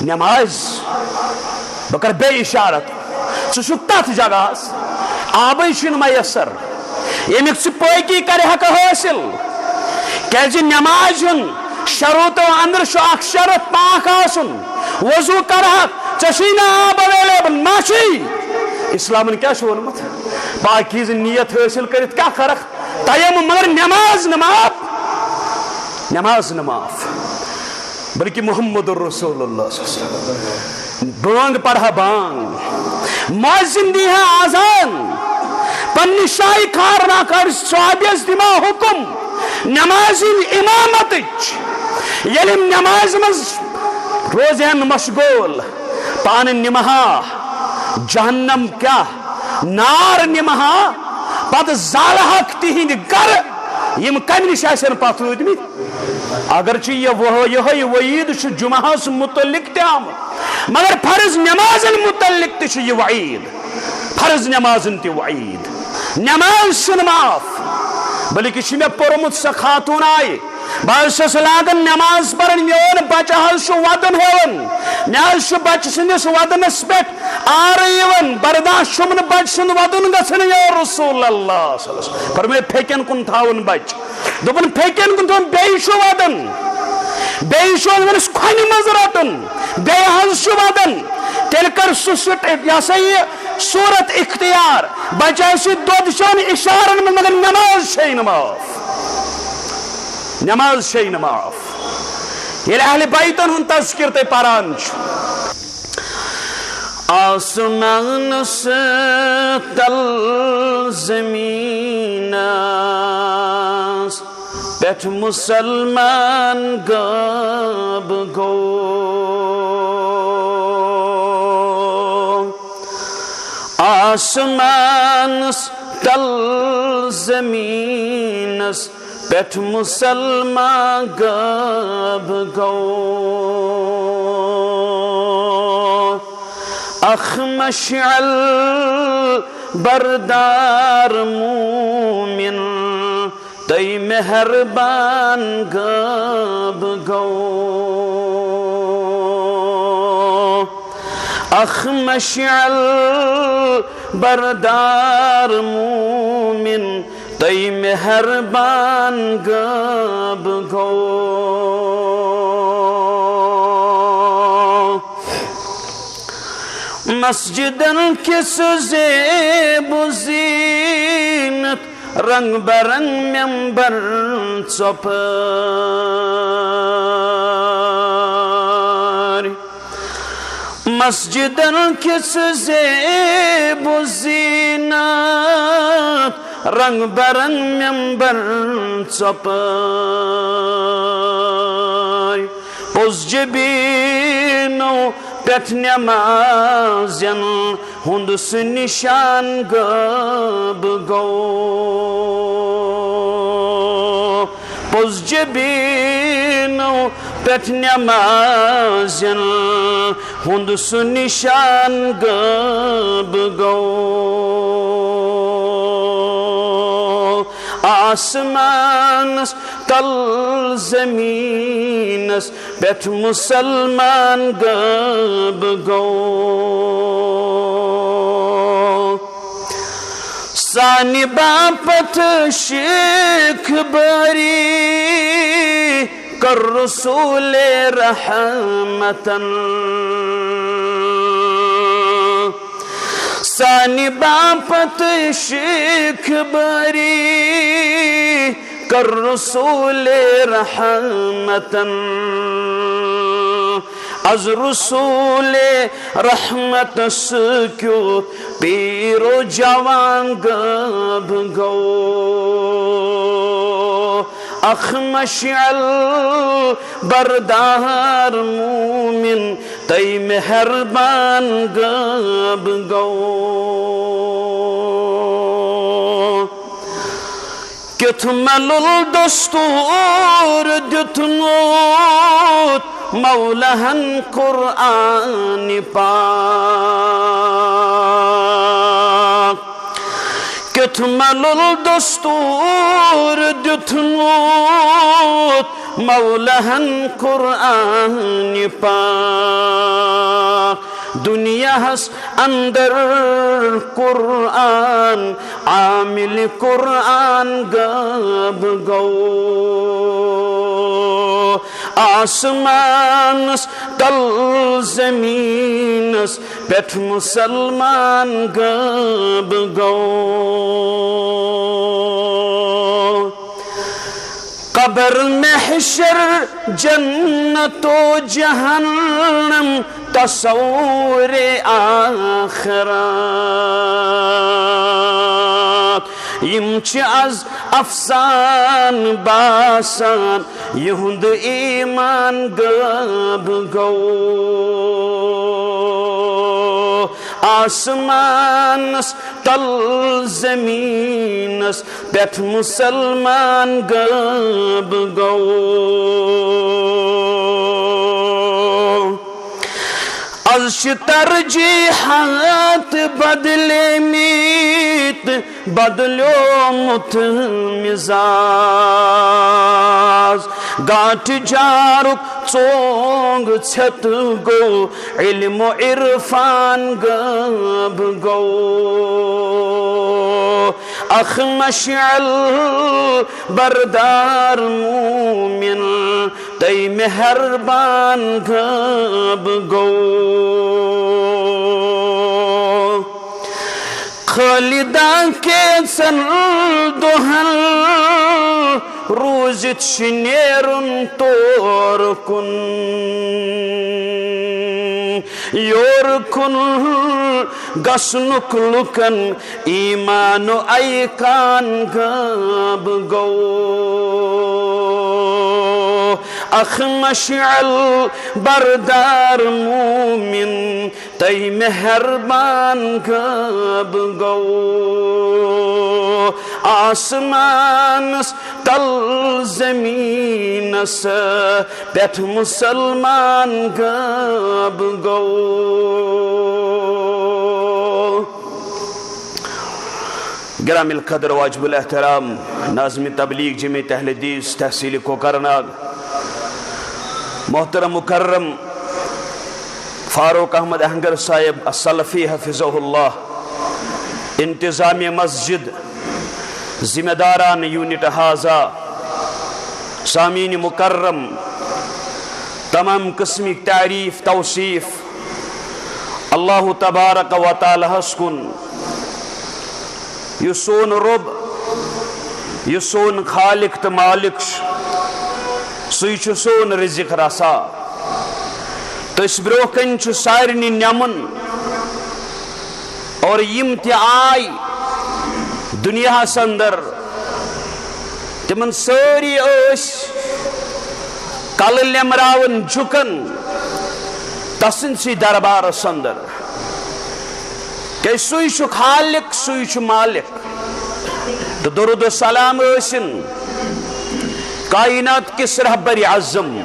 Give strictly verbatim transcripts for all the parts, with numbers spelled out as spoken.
نماز، بہٕ کرٕ بیٚیہِ اشارت، ژٕ چھُکھ تتھ جگہس، آبٕے چھُنہٕ میسر، ییٚمیُک ژٕ پٲکی کرِ ہکہٕ حٲصِل، کیازِ نماز ہُنٛد شروٗطو اندر چھُ اکھ شرط پاک آسُن، وضو کرہکھ، ژےٚ چھُے نہٕ آب اویلیبل، ما چھُے؟ اسلامن کیٛاہ چھُ ووٚنمُت؟ پاکی ہٕنٛز نیت حٲصِل کٔرِتھ کیٛاہ کرکھ؟ تیمم، مگر نماز نہٕ معاف، نماز نہٕ معاف، بلکہ محمد رسول اللہ صلی اللہ علیہ وسلم۔ بانگ پرہا بانگ، مؤذن دیہا آذان، پننہِ شاہی کارناہ کر صحابیس دِما حکم، نمازِ امامتٕچ۔ ییٚلہِ یِم نمازِ منٛز روزہن مشغول، پانہٕ نِمہا جہنم کیٛاہ نار نِمہا، پتہٕ زالہکھ تِہنٛدۍ گرٕ، یِم کمہِ نِش آسن پتھ روٗدمٕتۍ۔ اگرچہ یہ وہ-، یہے وعید چھُ جمعہس متعلق تہِ آمُت، مگر فرض نمازن متعلق تہِ چھُ یہ وعید، فرض نمازن تہِ وعید۔ نماز چھُنہٕ معاف، بلکہ چھُ مےٚ پوٚرمُت، سۄ خاتون آیہِ، بہٕ حظ چھَس لاگان نماز پرٕنۍ، میون بچہ حظ چھُ ودُن ہٮ۪وان، مےٚ حظ چھُ بچہ سٕنٛدِس ودنس پٮ۪ٹھ آرٕ یِوان، برداشت چھُم نہٕ بچہ سُنٛد ودُن گژھان، یا رسول اللہ صلی اللہ علیہ وسلم۔ فرمٲے، پھیٚکٮ۪ن کُن تھاوُن بچہ۔ دوٚپُن، پھیٚکٮ۪ن کُن تھاوُن، بیٚیہِ چھُ ودُن، بیٚیہِ چھُ وَنان أمِس کھۄنہِ منٛز رَٹُن، بیٚیہِ حظ چھُ ودُن۔ تیٚلہِ کر سُہ سُہ، یہِ ہسا یہِ صوٗرت اختیار، بچہ چھُ دۄد چٮ۪وان اشارن منٛز، مگر نماز چھے نہٕ معاف، نماز چھے نہٕ معاف۔ ییٚلہِ اہلِ بیتن ہُنٛد تذکر تُہۍ پران چھِو، آسمانس تل زمینس پٮ۪ٹھ مسلمان غٲب گوٚو۔ آسمانس تل زمینس پٮ۪ٹھ مسلمان غٲب گوٚو۔ اکھ مشعل بردار مومن تُہۍ مہربان غٲب گوٚو۔ اکھ مشعل بردار مومن تُہۍ مہربان غٲب گوٚو۔ مسجدن کِس زیب و زینت، رنگ برنگ ممبر ژۄپٲرۍ۔ مسجدن کِس زیب و زینت، رنگ برنگ ممبر ژۄپٲرۍ۔ پوٚز جبیٖنو پٮ۪ٹھ نمازٮ۪ن ہُنٛد سُہ نشان غٲب گوٚو۔ پوٚز جبیٖنو پٮ۪ٹھ نمازٮ۪ن ہُنٛد سُہ نشان غٲب گوٚو۔ آسمانس تل زمینس پٮ۪ٹھ مسلمان غٲب گوٚو۔ سانہِ باپتھ شیخ باری کٔر رسول رحمتن۔ سانہِ باپتھ شیخ باری کٔر رسول رحمتن۔ از رسول رحمتس کیُتھ پیر و جوان غٲب گوٚو۔ اکھ مشعل بردار مومن تُہۍ مہربان غٲب گوٚو۔ کیُتھ ملُل دستور دیُتمُت مولہن قرآن پاک۔ کیُتھ ملُل دستور دیُتمُت مولہن قرآن پاک، دنیاہس اندر قرآن، عامل قرآن غٲب گوٚو۔ آسمانس تل زمینس پٮ۪ٹھ مسلمان غٲب گوٚو۔ قبر محشر جنت و جہنم تصور آخرت، یم چھ از افسان باسان، یہند ایمان غٲب گوٚو۔ آسمانس تل زمینس پٮ۪ٹھ مسلمان غٲب گوٚو۔ از چھِ ترجیحات بدلیمٕتۍ، بدلیومُت مزاج۔ گاٹہٕ جارُک ژونگ ژھٮ۪تھ گوٚو، علم و عرفان غٲب گوٚو۔ اکھ مشعل بردار مومن، تٔمۍ مہربان غٲب گوٚو۔ خالدہ کینژن دۄہن روٗزِتھ چھِ نیرُن تور کُن۔ یور کُن گژھنُک لُکن ایمان و ایقان غٲب گوٚو۔ اکھ مشعل بردار مومن، تٔمۍ مہربان غٲب گوٚو۔ آسمانس تل زمینس پٮ۪ٹھ مسلمان غٲب گوٚو۔ گرام القدر واجب الاحترام ناظم تبلیغ جمعیت اہل حدیث تحصیل کوکرناگ، محترم مکرم فاروق احمد اہنگر صاحب السلفی حفظہ اللہ، انتظامیہ مسجد، ذمہ داران یونٹ ہازا، سامعین مکرم، تمام قسمک تعریف توصیف اللہ تبارک و تعالیٰ ہس کُن، یُس سون رۄب، یُس سون خالق تہٕ مالک چھُ، سُے چھُ سون رزق رسا۔ تٔسۍ برونٛہہ کنہِ چھُ سارنٕے نمُن، اور یِم تہِ آے دُنیاہَس اندر، تِمن سٲری ٲسۍ کلہٕ لیمراوان جُکن تسٕنٛدسٕے دربارس اندر۔ کیازِ سُے چھُ خالق، سُے چھُ مالک۔ تہٕ درود و سلام ٲسِن کائنات کِس رہبر اعظم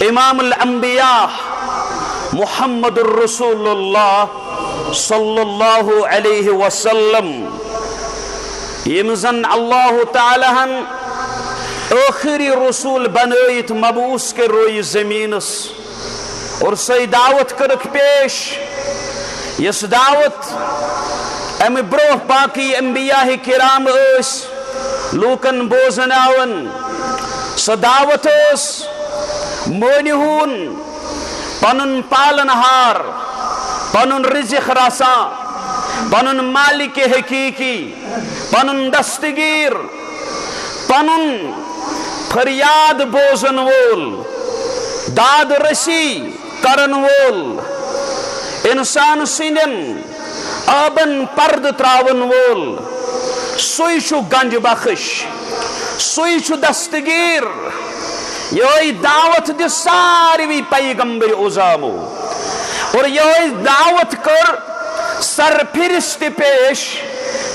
امام الانبیاء محمد الرسول اللہ صلی اللہ علیہ وسلم، یِم زن اللہ تعالیٰ ہن ٲخری رسول بنٲیِتھ مبعوث کٔرۍ رویہِ زمینس۔ اور سۄے دعوت کٔرٕکھ پیش، یۄس دعوت امہِ برونٛہہ باقٕے انبیاء کرام ٲسۍ لوٗکن بوزناوان۔ سۄ دعوت ٲس، مٲنِہُن پنُن پالن ہار، پنُن رزق رسا، پنُن مالک حقیقی، پنُن دستگیر، پنُن فریاد بوزن وول، داد رسی کرن وول، انسان سٕنٛدٮ۪ن عٲبن پردٕ تراون وول، سُے چھُ گنج بخش، سُے چھُ دستگیر۔ یہے دعوت دِژ ساروی پیغمبر عظامو، اور یہے دعوت کٔر سرفرست پیش،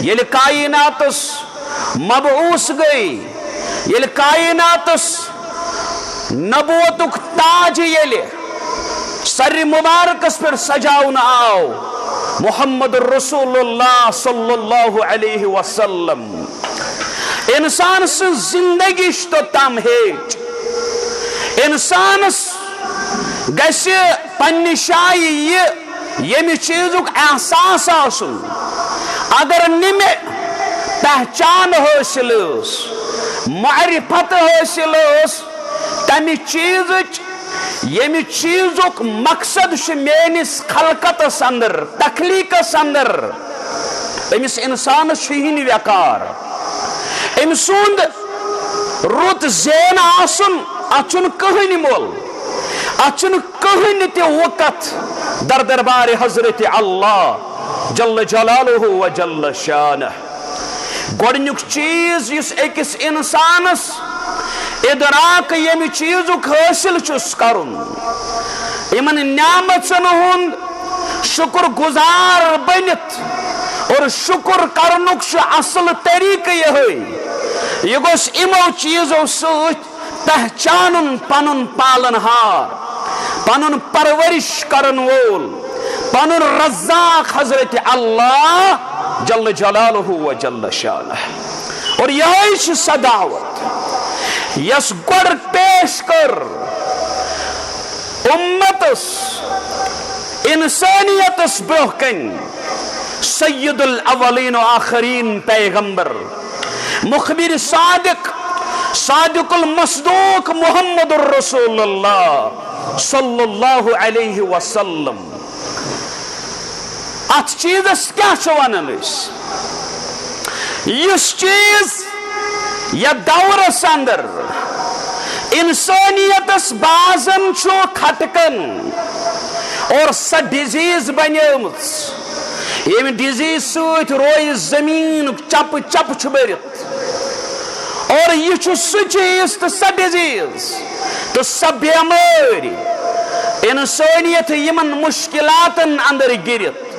ییٚلہِ کائناتس مبعوث گٔے، ییٚلہِ کائناتس نبوتُک تاج ییٚلہِ سرِ مبارکس پٮ۪ٹھ سجاونہٕ آو، محمد رسول اللہ صلی اللہ علیہ وسلم، انسان سٕنٛز زندگی چھِ توٚتام ہیٚچھ۔ انسانس گژھِ پننہِ جایہِ یہِ ییٚمہِ چیٖزُک احساس آسُن۔ اگر نہٕ مےٚ پہچان حٲصِل ٲس، معرفت حٲصِل ٲس، تمہِ چیٖزٕچ، ییٚمہِ چیٖزُک مقصد چھُ میٲنِس خلقتس اندر، تخلیقس اندر، أمِس انسانس چھُ یہِ نہٕ ویقار۔ أمۍ سُنٛد رُت زین آسُن، اتھ چھُنہٕ کٕہٕنۍ مۄل، اتھ چھُنہٕ کٕہٕنۍ تہِ وقت در دربار حضرت اللہ جل جلالہ و جل شانہ۔ گۄڈٕنیُک چیٖز یُس أکِس اِنسانَس اِدراک ییٚمہِ چیٖزُک حٲصِل چھُس کَرُن، یِمَن نعمژَن ہُنٛد شُکُر گُزار بٔنِتھ، اور شُکُر کَرنُک چھُ اَصٕل طریٖقہٕ یِہوٚے۔ یہِ گوٚژھ یِمو چیٖزو سۭتۍ پہچانُن پنُن پالن ہار، پنُن پرورش کرن وول، پنُن رزاق حضرت اللہ جل جلالہ و جل شانہ۔ اور یہے چھِ سۄ دعوت یس گۄڈٕ پیش کٔر امتس، انسانیتس برونٛہہ کنہِ سید الاولین و آخرین پیغمبر، مخبر صادق، صادق المصدوق محمد الرسول اللہ صلی اللہ علیہ وسلم۔ اتھ چیزس کیا چھِ ونان أسۍ؟ یُس چیز یتھ دورس اندر انسانیتس بازن چھُ کھٹکن اور سۄ ڈیزیز بنیمٕژ، ییٚمہِ ڈیزیز سۭتۍ رویہِ زٔمیٖن چپہٕ چپہٕ چھُ بٔرِتھ۔ اور یہِ چھُ سُہ چیٖز تہٕ سۄ ڈیزیز تہٕ سۄ بیمٲرۍ، انسٲنیت یِمن مشکلاتن اندر گِرِتھ،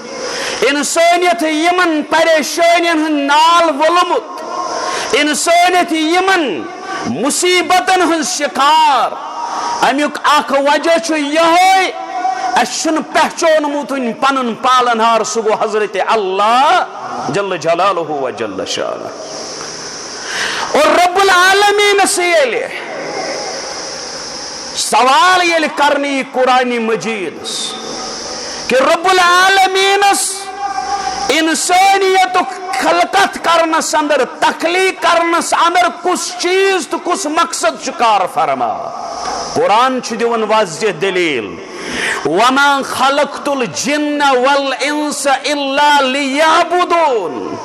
انسٲنیت یِمن پریشٲنین ہُنٛد نال وولمُت، انسٲنیت یِمن مصیبتن ہٕنٛز شکار۔ امیُک اکھ وجہ چھُ یہوے، اسہِ چھُنہٕ پہچونمُت وُنہِ پنُن پالن ہار، سُہ گوٚو حضرت اللہ جل جلالہ و جل شانہ۔ اور رب العالمینس ییٚلہِ سوال ییٚلہِ کرنہٕ یی قرآن مجیدس کہ رب العالمینس انسانیتُک خلقت کرنس اندر، تخلیق کرنس اندر کُس چیز تہٕ کُس مقصد چھُ کار فرما؟ قرآن چھُ دِوان واضح دلیل، وما خلقت الجن والانس الا لیعبدون۔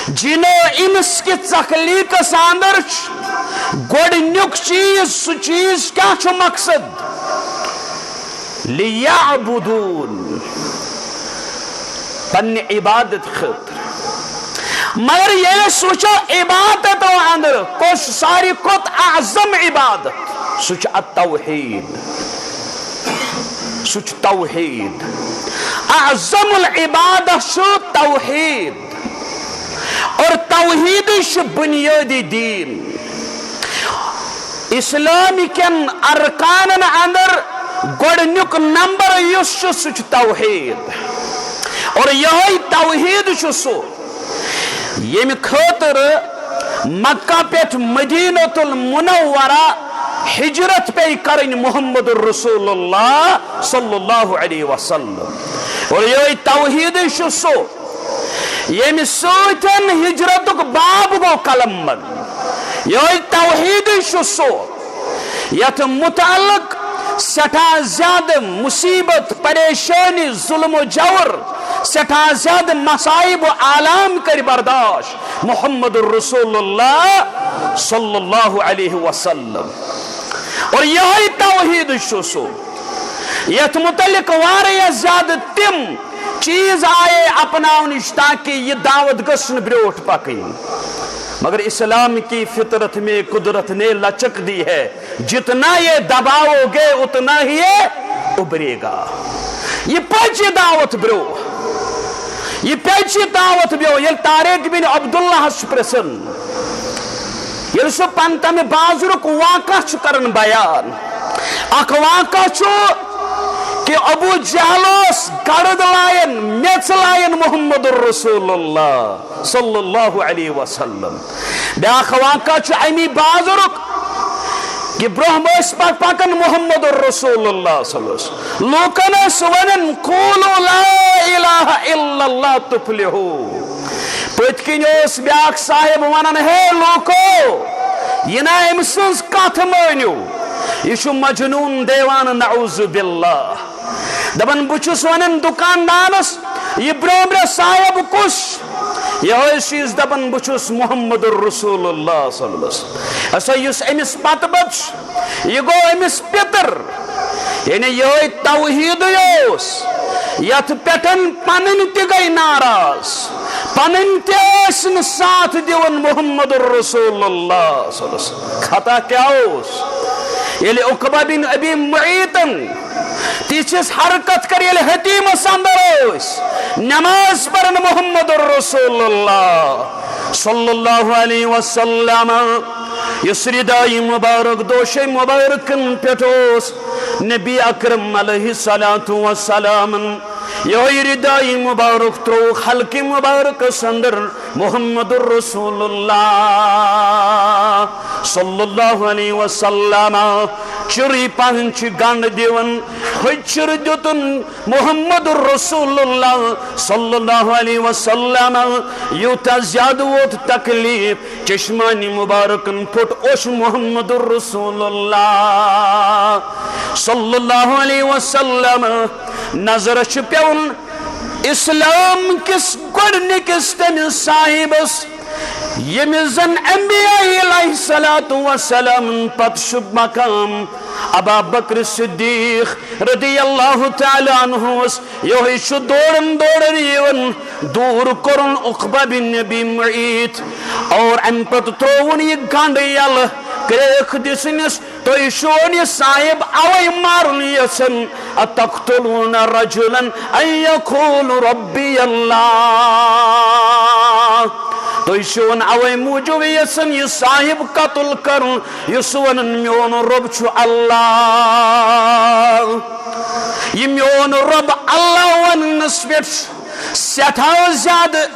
جنو انس کہ تخلیقس اندر چھُ گۄڈنیُک چیز، سُہ چیز کیا چھُ مقصد؟ لیعبدون، پننہِ عبادت خٲطرٕ۔ مگر ییٚلہِ أسۍ وٕچھو عبادتو اندر کۄس ساروی کھۄتہٕ اعظم عبادت، سُہ چھُ التوحید۔ سُہ چھُ توحید۔ اعظم العبادہ چھُ توحید۔ اور توحیدٕے چھُ بنیٲدی دین۔ اسلام کٮ۪ن ارکانن اندر گۄڈنیُک نمبر یُس چھُ، سُہ چھُ توحید۔ اور یہے توحید چھُ سُہ، ییٚمہِ خٲطرٕ مکہ پٮ۪ٹھ مدینۃ المنورہ ہجرت پیٚیہِ کرٕنۍ محمد رسول اللہ صلی اللہ علیہ وسلم۔ اور یہے توحیدٕے چھُ سُہ، ییٚمہِ سۭتۍ ہجرتُک باب گوٚو قلم بند۔ یہے توحیدٕے چھُ سُہ، یتھ متعلق سٮ۪ٹھاہ زیادٕ مصیبت، پریشٲنی، ظلم و جور، سٮ۪ٹھاہ زیادٕ مصائب و آلام کٔرۍ برداشت محمد رسول اللہ صلی اللہ علیہ وسلم۔ اور یہے توحید چھُ سُہ، یتھ متعلق واریاہ زیادٕ تِم چیز آیے اپناونٕچ تاکہ یہ دعوت گٔژھ نہٕ برٛونٛٹھ پکٕنۍ۔ مگر اسلام کی فطرت میں قدرت نے لچک دی ہے، جتنا یہ دباؤ گے اتنا ہی یہ ابھرے گا۔ یہ پچ یہ دعوت برٛونٛہہ، یہ پچ یہ دعوت برٛونٛہہ۔ ییٚلہِ طارق بن عبداللہ ہس چھُ پرژھان، ییٚلہِ سُہ پن تمہِ بازرُک واقعہ چھُ کران بیان، اکھ واقعہ چھُ کہ ابو جہل اوس گرد لایان، میژ لایان محمد رسول اللہ صلی اللہ علیہ وسلم۔ بیاکھ واقعہ چھُ امی بازرُک کہ برونٛہہ ٲسۍ پتہٕ پکان محمد رسول اللہ صلی اللہ علیہ وسلم۔ لوٗکن ٲسۍ ونان، "قولوا لا الہ الا اللہ تفلحوا۔" پٔتۍ کِنۍ اوس بیاکھ صاحب ونان، "ہے لوٗکو، یہِ نا أمۍ سٕنٛز کتھ مٲنِو، یہِ چھُ مجنون دیوانہٕ، نعوذ باللہ۔" دپان، بہٕ چھُس ونان دکاندارس، "یہِ برونٛہہ برونٛہہ صاحب کُس؟" یہِ ٲسۍ دپان، "بہٕ چھُس محمد رسول اللہ صلی اللہ علیہ وسلم۔" ہسا یُس أمِس پتہٕ پتہٕ چھُ، یہِ گوٚو أمِس پِتٕر۔ یعنی یِہوٚے توحیٖدٕے اوس، یتھ پٮ۪ٹھ پنٕنۍ تہِ گٔے ناراض، پنٕنۍ تہِ ٲسۍ نہٕ ساتھ دِوان محمد رسول اللہ صلی اللہ علیہ وسلم۔ خطا کیٛاہ اوس؟ ییٚلہِ عقبہ بن ابی معیطن تِژھ حرکت کٔر، ییٚلہِ حطیمس اندر ٲسۍ نماز پران محمد رسول اللہ صلی اللہ علیہ وسلم، یُس ردائی مبارک دوشے مبارکن پٮ۪ٹھ اوس، نبی اکرم علیہ الصلوۃ والسلامن یِہوٚے ردائی مبارک ترٛوو حلقہِ مبارکس اندر۔ محمد رسول اللہ صلی اللہ علیہ وسلم چِرٕے پہن چھِ گنڈ دِوان، ہُہ چِر دیُتُن محمد رسول اللہ صلی اللہ علیہ وسلم۔ یوٗتاہ زیادٕ ووت تکلیف، چشمانِ مبارکن پھوٚٹ اوٚش محمد رسول اللہ صلی اللہ علیہ وسلم۔ نظر چھِ پیوٚن اسلام کِس گۄڈٕنِکِس تٔمِس صاحبس، ییٚمِس زن انبیاء علیہ الصلوۃ والسلام پتہٕ چھُ مقام۔ ابا بکر صدیق رضی اللہ تعالیٰ عنہ اوس یِہوٚے چھُ دوران دوران یِوان، دوٗر کوٚرُن عقبہ بن ابی معیط، اور امہِ پتہٕ ترٛووُن یہِ گنڈ یلہٕ، کرٛیکھ دِژٕنس، "تُہۍ چھِو یہِ صاحب اوے مارُن یژھان، اتقتلون رجلا ان یقول ربی اللہ؟" تُہۍ چھِو اوے موٗجوٗب یژھان یہِ صاحب قتل کرُن، یُس ونان میون رۄب چھُ اللہ۔ یہِ میون رۄب اللہ وننس پٮ۪ٹھ چھُ سٮ۪ٹھاہ زیادٕ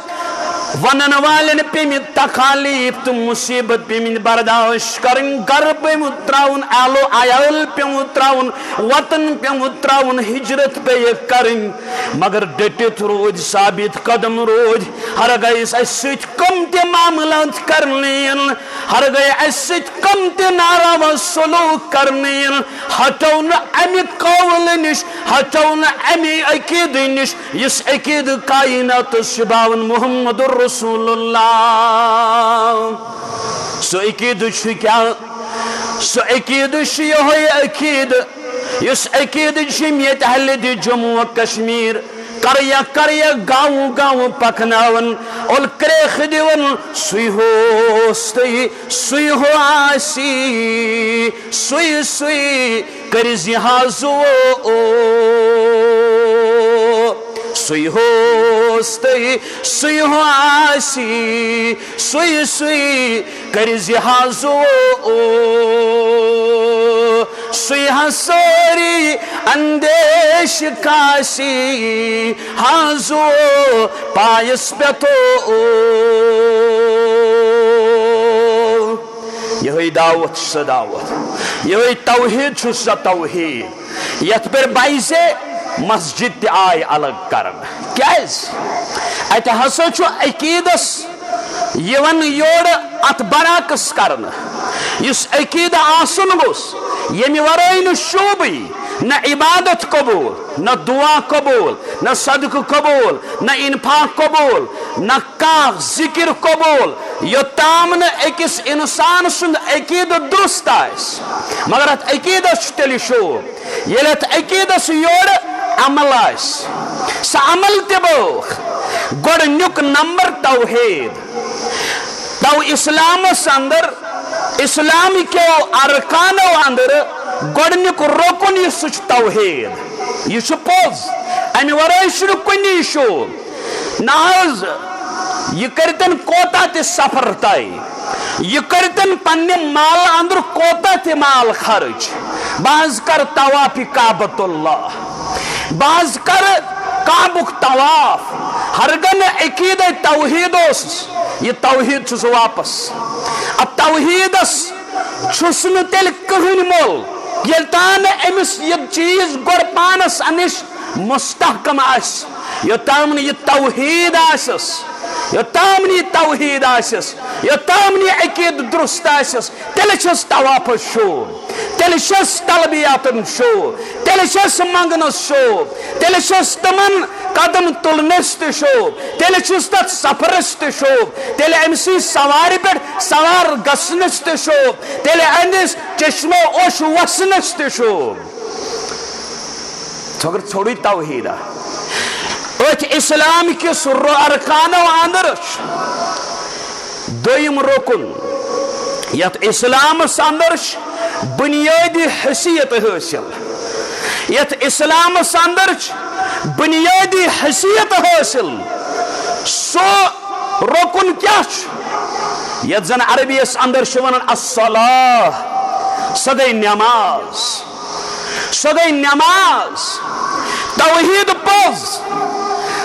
ونن والٮ۪ن پیٚمٕتۍ تکالیف تہٕ مصیبت پیٚمٕتۍ برداشت کرٕنۍ، گرٕ پیٚمُت تراوُن، اہل و عیال پیٚمُت تراوُن، وطن پیٚمُت تراوُن، ہجرت پیٚیہِ کرٕنۍ، مگر ڈٔٹِتھ روٗدۍ، ثابت قدم روٗدۍ۔ ہرگاہ اسہِ سۭتۍ کم تہِ معاملات کرنہٕ یِن، ہرگاہ اسہِ سۭتۍ کم تہِ ناروا سلوک کرنہٕ یِن، ہٹو نہٕ امہِ قولہٕ نِش، ہٹو نہٕ امہِ عقیدٕ نِش، یُس عقیدٕ کائناتس چھُ باوان محمد رسول اللہ۔ سُہ عقیدٕ چھُ کیٛاہ؟ سُہ عقیدٕ چھُ یِہوٚے عقیدٕ، یُس عقیدٕ چھُ ییٚتہِ اہلِ دِ جموں و کشمیر کریا کریا گاؤں گاؤں پکناوان، اول کریکھ دِوان، سُے ہوس تہٕ سُے ہو آسی، سُے سُے کٔرۍ زِ حاضو۔ سُے ہوس تہٕ سُے ہو آسی، سُے سُے کٔرۍ زِ حاضو۔ سُے ہا سٲری اندیش کاسی حاضو پایس پٮ۪تھو۔ یِہوٚے دعوت چھُ سۄ دعوت، یِہوٚے توحیٖد چھُ سۄ توحیٖد، یَتھ پٮ۪ٹھ بعضے مسجد تہِ آے الگ کرنہٕ۔ کیٛازِ؟ اَتہِ ہسا چھُ عقیٖدس یِوان یورٕ اتھ برعکس کرنہٕ۔ یُس عقیدٕ آسُن گوٚژھ، ییٚمہِ ورٲے نہٕ شوٗبٕے، نہ عبادت قبول، نہ دعا قبول، نہ صدقہٕ قبول، نہ انفاق قبول، نہ کانٛہہ ذکر قبول، یوٚتام نہٕ أکِس انسان سُنٛد عقیدٕ درست آسہِ۔ مگر اتھ عقیدس چھُ تیٚلہِ شوٗب، ییٚلہِ اتھ عقیدس یورٕ عمل آسہِ۔ سُہ عمل تہِ بٲوکھ۔ گۄڈٕنیُک نمبر توحید۔ تو اسلامس اندر، اسلام کیو ارکانو اندر گۄڈٕنیُک رکن یُس، سُہ چھُ توحید۔ یہِ چھُ پوٚز، امہِ ورٲے چھُنہٕ کُنی شوٗب۔ نہ حظ، یہِ کٔرتن کوتاہ تہِ سفر طے، یہِ کٔرتن پننہِ مالہٕ اندر کوتاہ تہِ مال خرٕچ، بہٕ حظ کرٕ طواف کعبۃ اللہ، بہٕ حظ کرٕ کعبُک طواف۔ ہرگاہ نہٕ عقیدے توحید اوسُس، یہِ توحید چھُس واپس۔ اتھ توحیدس چھُس نہٕ تیٚلہِ کٕہٕنۍ مۄل، ییٚلہِ تام نہٕ أمِس یہِ چیٖز گۄڈٕ پانس نِش مستحکم آسہِ، یوٚتام نہٕ یہِ توحید آسٮ۪س، یوٚتام نہٕ یہِ توحید آسٮ۪س، یوٚتام نہٕ یہِ عقیدٕ درست آسٮ۪س، تیٚلہِ چھُس طوافس شوٗب، تیٚلہِ چھُس تلبیاتن شوٗب، تیٚلہِ چھُس منگنس شوٗب، تیٚلہِ چھُس تِمن قدم تُلنس تہِ شوٗب، تیٚلہِ چھُس تتھ سفرس تہِ شوٗب، تیٚلہِ أمۍ سٕنٛز سوارِ پٮ۪ٹھ سوار گژھنس تہِ شوٗب، تیٚلہِ أہنٛدِس چشمو اوٚش وسنس تہِ شوٗب۔ ژھۄگر ژھوٚڑُے توحیدا۔ أتھۍ اسلام کِس رو-، ارکانو اندر چھُ دوٚیِم رُکُن، یتھ اسلامس اندر چھِ بنیٲدی حیثیت حٲصِل، یتھ اسلامس اندر چھِ بنیٲدی حیثیت حٲصِل۔ سُہ رُکُن کیٛاہ چھُ؟ یتھ زن عربی یس اندر چھِ ونان الصلاة، سۄ گٔے نماز۔ سۄ گٔے نماز۔ توحید پوٚز،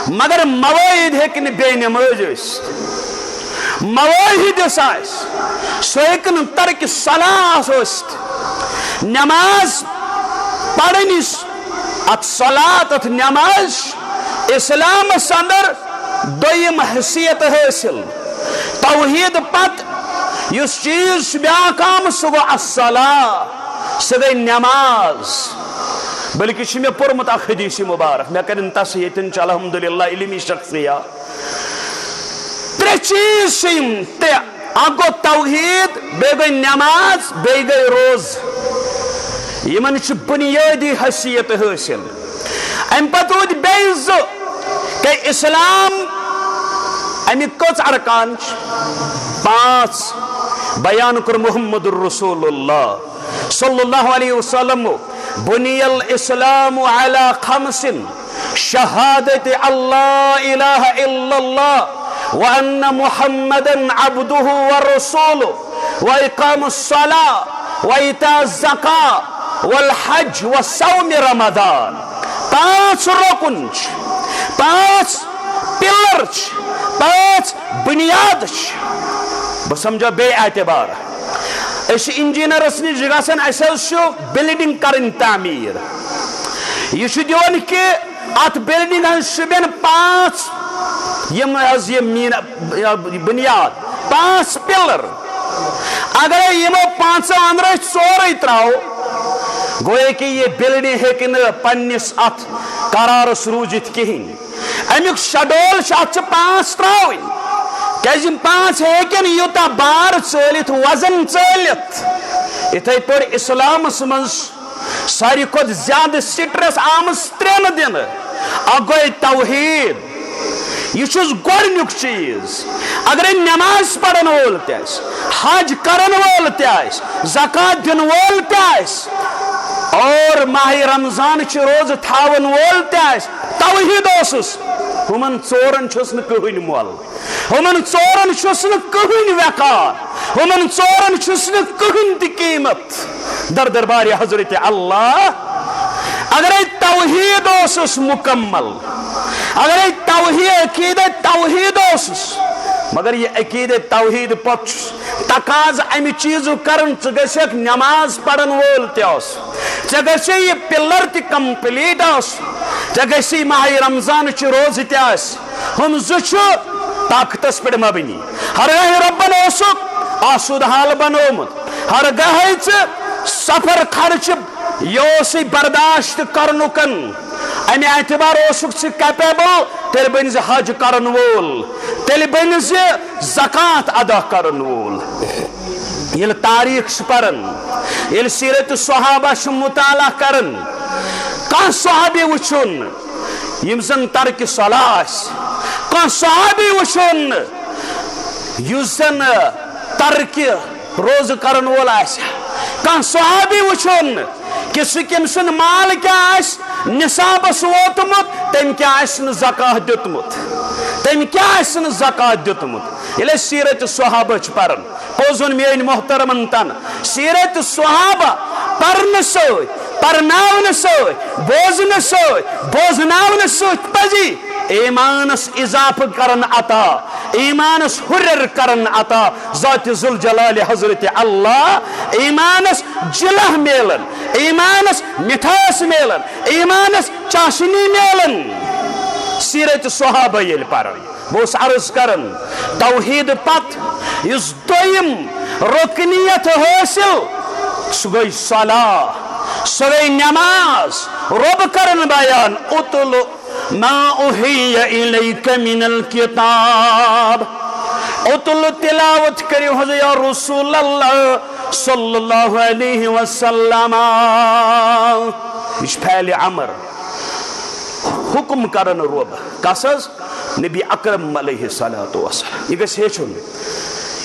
مگر مواحد ہیٚکہِ نہٕ بے نمٲز ٲسِتھ۔ مواحد یۄس آسہِ، سۄ ہیٚکہِ نہٕ ترک صلاح ٲسِتھ۔ نماز پرٕنۍ یُس اتھ صلات، اتھ نماز، اسلامس اندر دوٚیِم حیثیت حٲصِل۔ توحید پتہٕ یُس چیٖز چھُ بیٛاکھ آمُت، سُہ گوٚو الصلاة، سُہ گٔے نماز۔ بلکہِ چھُ مےٚ پوٚرمُت اکھ حدیث مبارک، مےٚ کَرن تصحیح ییٚتٮ۪ن چھُ الحمدللہ علمی شخصیہ۔ ترٛےٚ چیٖز چھِ یِم ترٛےٚ، اکھ گوٚو توحید، بیٚیہِ گٔے نماز، بیٚیہِ گٔے روزٕ۔ یِمن چھُ بنیٲدی حیثیت حٲصِل۔ امہِ پتہٕ روٗدۍ بیٚیہِ زٕ، کہ اسلام امیِکۍ کٔژ ارکان چھِ؟ پانٛژھ۔ بیان کوٚر محمد رسول اللہ صلی اللہ علیہ وسلم، بنی الاسلام علی خمس، شہادت ان لا الہ الا اللہ وان محمدا عبدہ ورسولہ واقام الصلاة وایتاء الزکاة والحج وصوم رمضان۔ پانٛژھ رُکُن چھِ، پانٛژھ پلر چھِ، پانٛژھ بنیاد چھِ۔ بہٕ سمجھو بیٚیہِ اعتبار۔ أسۍ چھِ انجینئرس نِش گژھان، اسہِ حظ چھُ بلڈنگ کرٕنۍ تعمیٖر۔ یہِ چھُ دِوان کہِ اتھ بلڈنگ ہٕنٛز شوٗبٮ۪ن پانٛژھ، یِم حظ یہِ مین-، بنیاد، پانٛژھ پلر۔ اگرے یِمو پانٛژو اندرے ژورے ترٛاوو، گویا کہِ یہِ بلڈنگ ہیٚکہِ نہٕ پننِس اتھ قرارس روٗزِتھ کِہیٖنۍ۔ امیُک شڈول چھُ، اتھ چھِ پانٛژھ ترٛاوٕنۍ، کیازِ یِم پانٛژھ ہیٚکن یوٗتاہ بار ژٲلِتھ، وزن ژٲلِتھ۔ یِتھے پٲٹھۍ اسلامس منٛز ساروی کھۄتہٕ زیادٕ سٹریس آمٕژ ترٛٮ۪ن دِنہٕ۔ اکھ گوٚو توحید، یہِ چھُس گۄڈٕنیُک چیٖز۔ اگرے نماز پرن وول تہِ آسہِ، حج کرن وول تہِ آسہِ، زکوٰۃ دِنہٕ وول تہِ آسہِ، اور ماہِ رمضان چہِ روزٕ تھاون وول تہِ آسہِ، توحید اوسُس، ہُمن ژورن چھُس نہٕ کٕہٕنۍ مۄل۔ ہُمن ژورن چھُس نہٕ کٕہٕنۍ وقار، ہُمن ژورن چھُس نہٕ کٕہٕنۍ تہِ قیمت در دربارِ حضرت اللہ۔ اگرے توحید اوسُس مکمل، اگرے توحید، عقیدہ توحید اوسُس، مگر یہِ عقیدہ توحید پتہٕ چھُس تقاضہٕ امہِ چیٖزُک کران، ژٕ گژھکھ نماز پرن وول تہِ آسُن، ژےٚ گژھِ یہِ پلر تہِ کمپلیٹ آسُن، ژےٚ گژھِ ماہِ رمضان چہِ روزٕ تہِ آسہِ۔ ہُم زٕ چھِ طاقتس پٮ۪ٹھ مبنی۔ ہرگاہ رۄبن اوسُکھ آسودٕ حال بنوومُت، ہرگاہ ژٕ سفر خرچہٕ یہِ اوسُے برداشت کرنُکن، امہِ اعتبار اوسُکھ ژٕ کیپیبل، تیٚلہِ بٔنۍ زِ حج کرن وول، تیٚلہِ بٔنۍ زِ زکوٰۃ ادا کرن وول۔ ییٚلہِ تاریخ چھِ پران، ییٚلہِ سیرت صحابہ چھِ مطالعہ کران، کانٛہہ صحابی وٕچھُن یِم زن ترکِ صلاح آسہِ، کانٛہہ صحابی وٕچھُن یُس زن ترکِ روزٕ کرن وول آسہِ، کانٛہہ صحابی وٕچھُن کہِ سُہ کٔمۍ سُنٛد مال کیٛاہ آسہِ نصابس ووتمُت، تٔمۍ کیٛاہ آسہِ نہٕ زکوٰۃ دیُتمُت، تٔمۍ کیٛاہ آسہِ نہٕ زکوٰۃ دیُتمُت۔ ییٚلہِ أسۍ سیرت صحابہ چھِ پران، پوٚز ووٚن میٲنۍ محترمن تن، سیرت صحابہ پرنہٕ سۭتۍ، پرناونہٕ سۭتۍ، بوزنہٕ سۭتۍ، بوزناونہٕ سۭتۍ پزی ایمانس اضافہٕ کرن عطا، ایمانس ہُرٮ۪ر کرن عطا، ذات ذوالجلال حضرت اللہ۔ ایمانس جلہ میلن، ایمانس مٹھاس میلن، ایمانس چاشنی میلن۔ سیرت صحابہ ییٚلہِ پرو، بہٕ اوسُس عرض کران، توحید پتہٕ یُس دوٚیِم رُکنیت حٲصِل، سُہ گٔے صلاح، سۄ گٔے نماز۔ رۄب کرن بیان، اتل ما اوحی الیک من الکتاب۔ اتل، تلاوت کٔرِو حض یا رسول اللہ صلی اللہ علیہ وسلم۔ یہِ چھُ فعل امر، حکم کرن رۄب۔ کس حض؟ نبی اکرم علیہ الصلوۃ والسلام۔ یہِ گژھِ ہیٚچھُن۔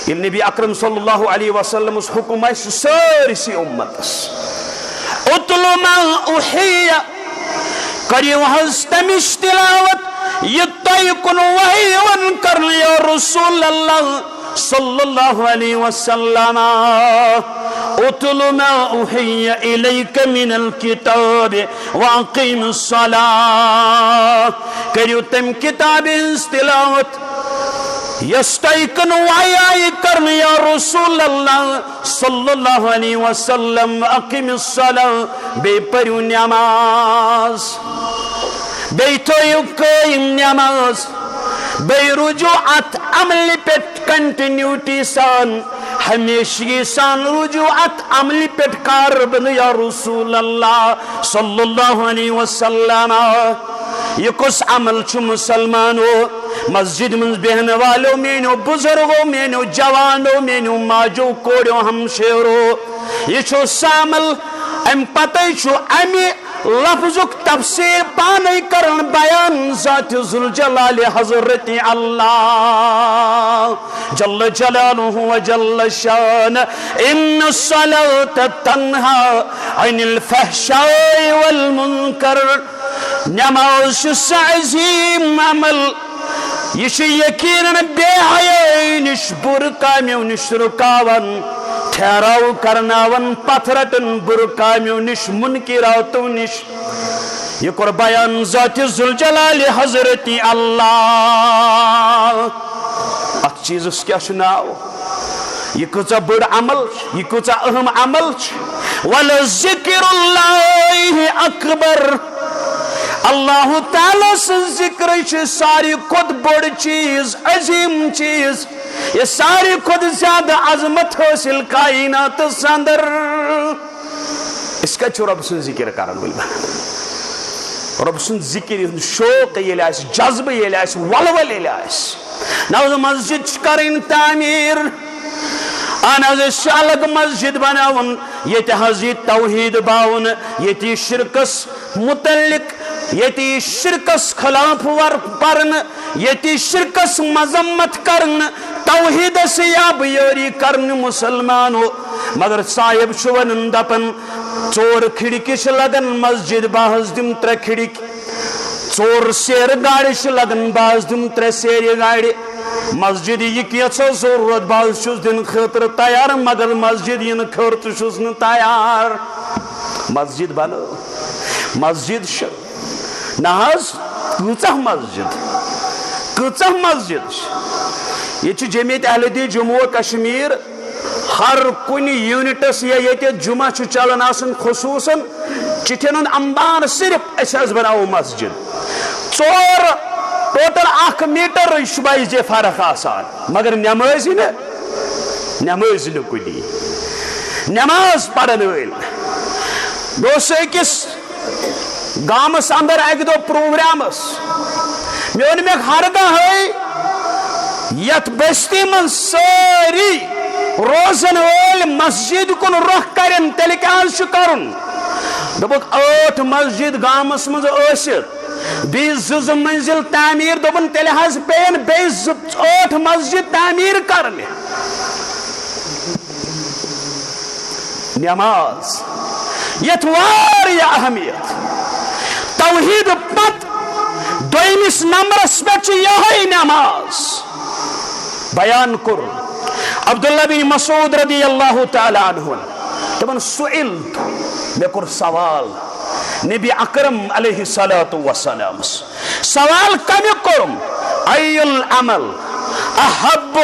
ییٚلہِ نبی اکرم صلی اللہ علیہ وسلمس حکم آسہِ سٲرسٕے امتس، اتل ما اوحی، کٔرِو حض تمِچ تلاوت، یہِ تۄہہِ کُن وحی یِوان کرنہٕ یا رسول اللہ صلی اللہ علیہ وسلم۔ اتل ما اوحی الیک من الکتاب واقم الصلاۃ۔ کٔرِو تمہِ کتابہِ ہٕنٛز تلاوت یۄس تۄہہِ کُن وحی آیہِ کرنہٕ یا رسول اللہ صلی اللہ علیہ وسلم۔ اقم الصلاۃ، بیٚیہِ پٔرِو نماز، بیٚیہِ تھٲیِو قٲیِم نماز، بیٚیہِ روٗزِو اتھ عملہِ پٮ۪ٹھ کنٹینیوٹی سان، ہمیشگی سان روٗزِو اتھ عملہِ پٮ۪ٹھ کاربند یا رسول اللہ صلی اللہ علیہ وسلم۔ یہِ کُس عمل چھُ مسلمانو؟ مسجد منٛز بیہن والو، میٲنیو بزرگو، میٲنیو جوانو، میٲنیو ماجو، کوڑیو، ہمشیرو، یہِ چھُ سُہ عمل، امہِ پتے چھُ امہِ لفظُک تفسیر پانے کرن بیان ذات ذوالجلال حضرت اللہ جل جلالہ و جل شان۔ ان الصلاۃ تنہا عن الفحشاء والمنکر۔ نماز چھُ سُہ عظیم عمل، یہِ چھُ یقیناً بے حیٲیی نِش، بُرٕ کامیو نِش رُکاوان، ٹھہراو کرناوان، پتھ رٹان بُرٕ کامیو نِش، منکراتو نِش۔ یہِ کوٚر بیان ذات ذوالجلال حضرت اللہ۔ اتھ چیٖزس کیٛاہ چھُ ناو؟ یہِ کۭژاہ بٔڑ عمل چھِ، یہِ کۭژاہ اہم عمل چھِ۔ ولذکر اللہ اکبر۔ اللہ تعالیٰ سٕنٛز ذکرٕے چھِ ساروی کھۄتہٕ بٔڑ چیٖز، عظیٖم چیٖز۔ یہِ ساروی کھۄتہٕ زیادٕ عظمت حٲصِل کائناتس اندر۔ أسۍ کتہِ چھِ رۄب سٕنٛز ذِکِر کران؟ ؤلِو، رۄب سُنٛد ذِکِر ہُنٛد شوق ییٚلہِ آسہِ، جذبہٕ ییٚلہِ آسہِ، ولول ییٚلہِ آسہِ، نہ حظ مسجد چھِ کرٕنۍ تعمیٖر، اہن حظ، أسۍ چھِ الگ مسجد بناوُن، ییٚتہِ حظ یہِ توحیٖد باوُن، ییٚتہِ یہِ شرکس متعلق، ییٚتہِ یہِ شرکس خلاف ور پرنہٕ، ییٚتہِ شرکس مذمت کرنہٕ، توحیدس یابیٲری کرنہٕ مسلمانو۔ مگر صاحب چھُ ونان دپان، ژور کھڑکی چھِ لگان مسجد، بہٕ حظ دِم ترٛےٚ کھڑکی۔ ژور سیرِ گاڑِ چھِ لگان، بہٕ حظ دِم ترٛےٚ سیرِ گاڑِ۔ مسجد یہِ کینٛژھا ضروٗرت، بہٕ حظ چھُس دِنہٕ خٲطرٕ تیار، مگر مسجد یِنہٕ خٲطرٕ چھُس نہٕ تیار۔ مسجد بنٲو، مسجد چھِ نہ حظ، کۭژاہ مسجد، کۭژاہ مسجد چھِ۔ ییٚتہِ چھِ جمعیت اہل حدیث جموں و کشمیر ہر کُنہِ یونٹس یا ییٚتہِ جمعہ چھُ چلان آسان خصوٗصاً چِٹھٮ۪ن ہُنٛد انبار صرف أسۍ حظ بناوو مسجد۔ ژور ٹوٹل اکھ میٹر چھُ باعث فرق آسان، مگر نمٲزی نہٕ، نمٲزی نہٕ کُنی۔ نماز پرن وٲلۍ۔ بہٕ اوسُس أکِس گامس اندر اکہِ دۄہ پروگرامس، مےٚ ووٚن، مےٚ ہرگاہ ہے یتھ بستی منٛز سٲری روزن وٲلۍ مسجد کُن رۄخ کرن، تیٚلہِ کیٛاہ حظ چھُ کرُن؟ دوٚپُکھ، ٲٹھ مسجد گامس منٛز ٲسِتھ، بیٚیہِ زٕ زٕ منزل تعمیٖر، دوٚپُن، تیٚلہِ حظ پیٚین بیٚیہِ زٕ ٲٹھ مسجد تعمیٖر کرنہِ۔ نماز یتھ واریاہ اہمیت۔ توحید پتہٕ دوٚیمِس نمبرس پٮ۪ٹھ چھِ یہے نماز۔ بیان کوٚر عبداللہ بن مسعود رضی اللہ تعالیٰ عنہ، تِمن سئلت، مےٚ کوٚر سوال نبی اکرم علیہ الصلوۃ والسلامس۔ سوال کمیُک کوٚرُم؟ ایُّ العمل احب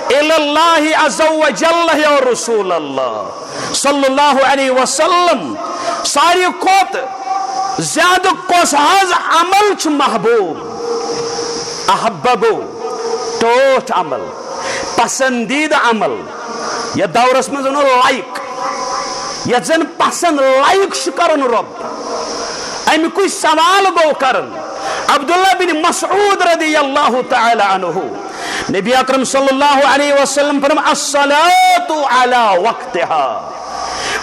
الی اللہ عز و جل یا رسول اللہ صلی اللہ علیہ وسلم، ساروی کھۄتہٕ زیادٕ کۄس حظ عمل چھُ محبوب؟ احب گوٚو ٹوٹھ عمل، پسندیدٕ عمل، یتھ دورس منٛز ونو لائق، یتھ زن پسند لائق چھُ کرُن رۄب، امیُکُے سوال گوٚو کرُن۔ عبداللہ بن مسعود رضی اللہ تعالی عنہ، نبی اکرم صلی اللہ علیہ وسلم فرم، الصلاۃ علی وقتہا،